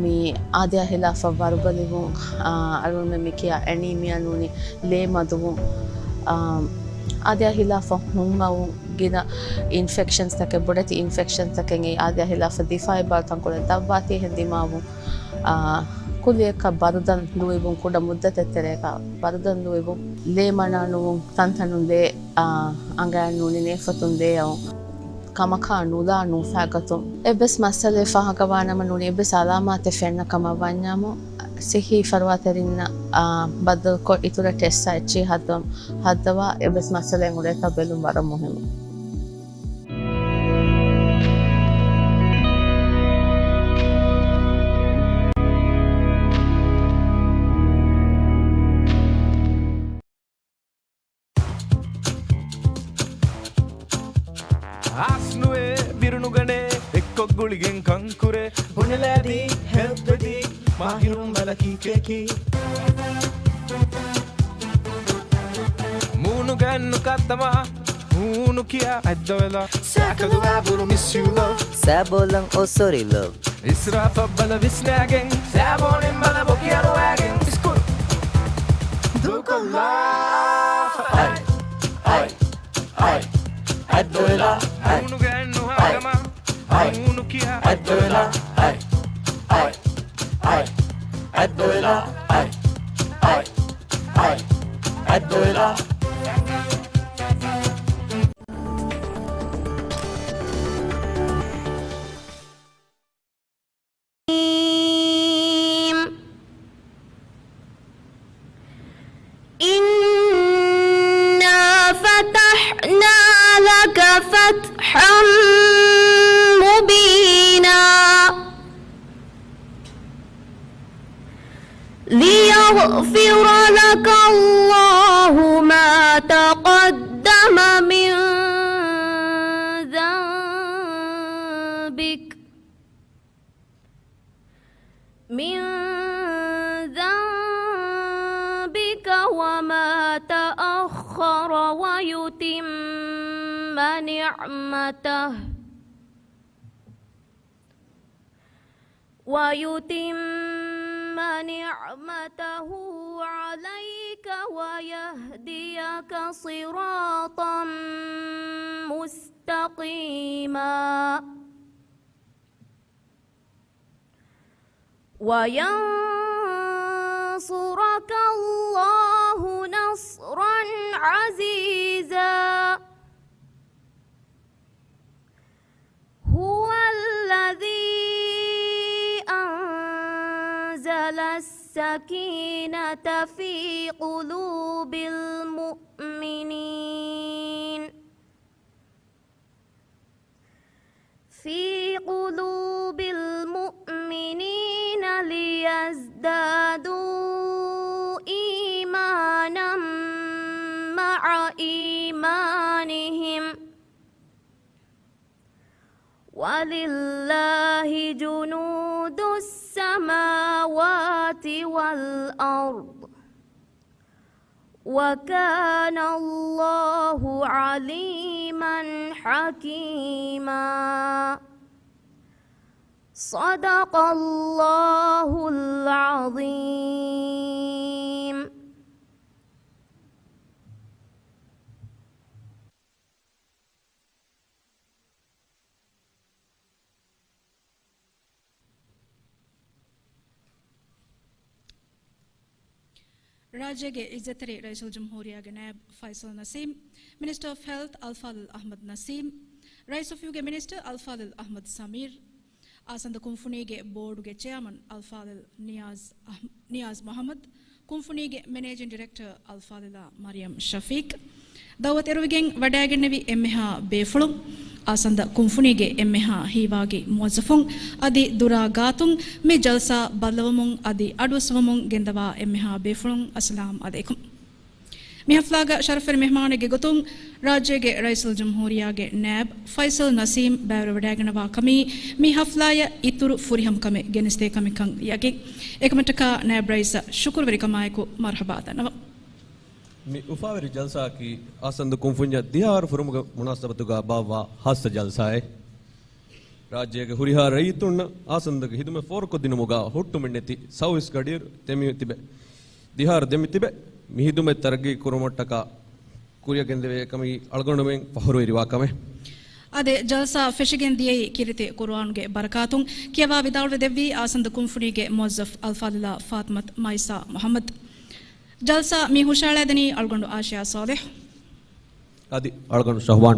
މި އާދަޔާ ހިލާފަށް ވަރުބަލިވުން، އާ، އަޅުގަނޑުމެން މި ކިޔާ އެނީމިއާ ނޫނީ ލޭ މަދުވުން، އާ، އާދަޔާ ހިލާފަށް ހުންމަވުން، ގިނަ އިންފެކްޝަންސްތަކެއް، ބޮޑެތި އިންފެކްޝަންސްތަކެއް އެ އާދަޔާ ހިލާފަށް ދިފާއީ ބައިތަންކޮޅެއް ދަށްވާތީ އެހެން ދިމާވުން، އާ، ކުއްލިއަކަށް ބަރުދަން ލުއިވުން، ކުޑަ މުއްދަތެއް ތެރޭގަ ބަރުދަން ލުއިވުން، ލޭ މަނާ ނުވުން، ތަންތަނުން ލޭ، އާ، އަނގައިން ނޫނީ ނޭފަތުން ލޭ އައުން، ކަމަކާ ނުލާ ނުފާގަތުން. އެއްވެސް މައްސަލައެއް ފާހަގަވާނަމަ ނޫނީ އެއްވެސް އަލާމާތެއް ފެންނަ ކަމަށް ވަންޏާމު، ސިއްހީ ފަރުވާތެރިންނަށް، އާ، ބައްދަލުކޮށް އިތުރަށް ޓެސްޓާ އެއްޗިހި ހައްދަވަން، ހައްދަވާ އެއްވެސް މައްސަލައެއް އުޅޭތާ ބެލުން ވަރަށް މުހިއްމު. އާސްނުވޭ، ބިރުނުގަނޭ، އެއްކޮށް ގުޅިގެން ކަންކުރޭ. ބުނެލަދީ، ހެލްޕް ވެދީ، މާހިރުން ބަލަކީ ކޭކީ. މޫނުގަން ނުކައްތަމާ، ހޫނު ކިޔާ އަތްދޮވެލާ. ސައިކަލު އާބުރު މިސް ޔޫ ލަވް. ސަބޯލަން އޯ ސޮރީ ލަވް. އިސްރާފަށް ބަލަ ވިސްނާގެން، ސާބޯނިން ބަލަ ބޮކި އަރުވާގެން، އިސްކުރު ދޫކޮށްލާ. އަތް، އަތް، އަތް، އަތްދޮވެލާ، އަތް. ނޫނުގައެއް ނުހާ އަތް، ކަމާ، އަތް، ނޫނު ކިޔާ. އަތްދޮވެލާ، އަތް، އަތް، އަތް، އަތްދޮވެލާ، އަތް، އަތް، އަތް، އަތްދޮވެލާ. إِنَّا فَتَحْنَا لَكَ فَتْحًا مُّبِينًا. لِيَغْفِرَ لَكَ اللَّهُ مَا تَقَدَّمَ مِن ذَنبِكَ، مِن ذَنبِكَ وَمَا تَأَخَّرَ وَيُتِمَّ نِعْمَتَهُ وَيُتِمَّ نِعْمَتَهُ عَلَيْكَ وَيَهْدِيَكَ صِرَاطًا مُّسْتَقِيمًا. وَيَنصُرَكَ اللَّهُ نصرا عزيزا. هو الذي أنزل السكينة في قلوب المؤمنين، في قلوب المؤمنين ليزدادوا إيمانا مع إيمانهم، ولله جنود السماوات والأرض، وكان الله عليما حكيما. صدق الله العظيم. ރާއްޖޭގެ އިއްޒަތްތެރި ރައީސުލްޖުމްހޫރިއްޔާގެ ނައިބް ފައިސަލް ނަސީމް، މިނިސްޓަރ އޮފް ހެލްތް އަލްފާޟިލް އަޙްމަދު ނަސީމް، ރައީސް އޮފީހުގެ މިނިސްޓަރ އަލްފާޟިލް އަޙްމަދު ސަމީރް، އާސަންދަ ކުންފުނީގެ ބޯޑުގެ ޗެއާމަން އަލްފާޟިލް ނިޔާޒް އަޙް-، ނިޔާޒް މުޙައްމަދު، ކުންފުނީގެ މެނޭޖިން ޑިރެކްޓަރ އަލްފާޟިލާ މަރިޔަމް ޝަފީޤް، ދަޢުވަތު އެރުވިގެން ވަޑައިގެންނެވި އެންމެހާ ބޭފުޅުން، އާސަންދަ ކުންފުނީގެ އެންމެހާ ހީވާގި މުވައްޒަފުން އަދި ދުރާ ގާތުން މި ޖަލްސާ ބައްލަވަމުން އަދި އަޑުއައްސަވަމުން ގެންދަވާ އެންމެހާ ބޭފުޅުން އައްސަލާމް ޢަލައިކުމް. މި ޙަފްލާގަ ޝަރަފުވެރި މެހްމާނެއްގެ ގޮތުން ރާއްޖޭގެ ރައީސުލްޖުމްހޫރިއްޔާގެ ނައިބް ފައިސަލް ނަސީމް ބައިވެރިވަޑައިގަންނަވާ ކަމީ މި ޙަފްލާއަށް އިތުރު ފުރިހަމަކަމެއް ގެނެސްދޭ ކަމެއްކަން ޔަގީން. އެކަމަށްޓަކާ ނައިބް ރައީސަށް ޝުކުރުވެރިކަމާއެކު މަރްޙަބާ ދަންނަވަން. މި އުފާވެރި ޖަލްސާއަކީ އާސަންދަ ކުންފުންޏަށް ދިހަ އަހަރު ފުރުމުގެ މުނާސަބަތުގަ ބާއްވާ ޚާއްޞަ ޖަލްސާއެއް. ރާއްޖޭގެ ހުރިހާ ރައްޔިތުންނަށް އާސަންދަގެ ހިދުމަތް ފޯރުކޮށްދިނުމުގަ ހުއްޓުމެއްނެތި ސައުވީސް ގަޑިއިރު ދެމިތިބެ، ދިހަ އަހަރު ދެމިތިބެ، މި ހިދުމަތް ތަރައްގީ ކުރުމަށްޓަކާ ކުރިއަށް ގެންދެވޭ ކަމީ އަޅުގަނޑުމެން ފަޚުރުވެރިވާ ކަމެއް. އަދި ޖަލްސާ ފެށިގެން ދިޔައީ ކީރިތި ޤުރުއާނުގެ ބަރަކާތުން ކިޔަވާ ވިދާޅުވެ ދެއްވީ އާސަންދަ ކުންފުނީގެ މުވައްޒަފް އަލްފާޟިލާ ފާތިމަތު މައިސާ މުޙައްމަދު. ޖަލްސާ މި ހުށައަޅައިދެނީ އަޅުގަނޑު އާޝިޔާ ޞާލިޙް. އަދި އަޅުގަނޑު ޝަހުވާން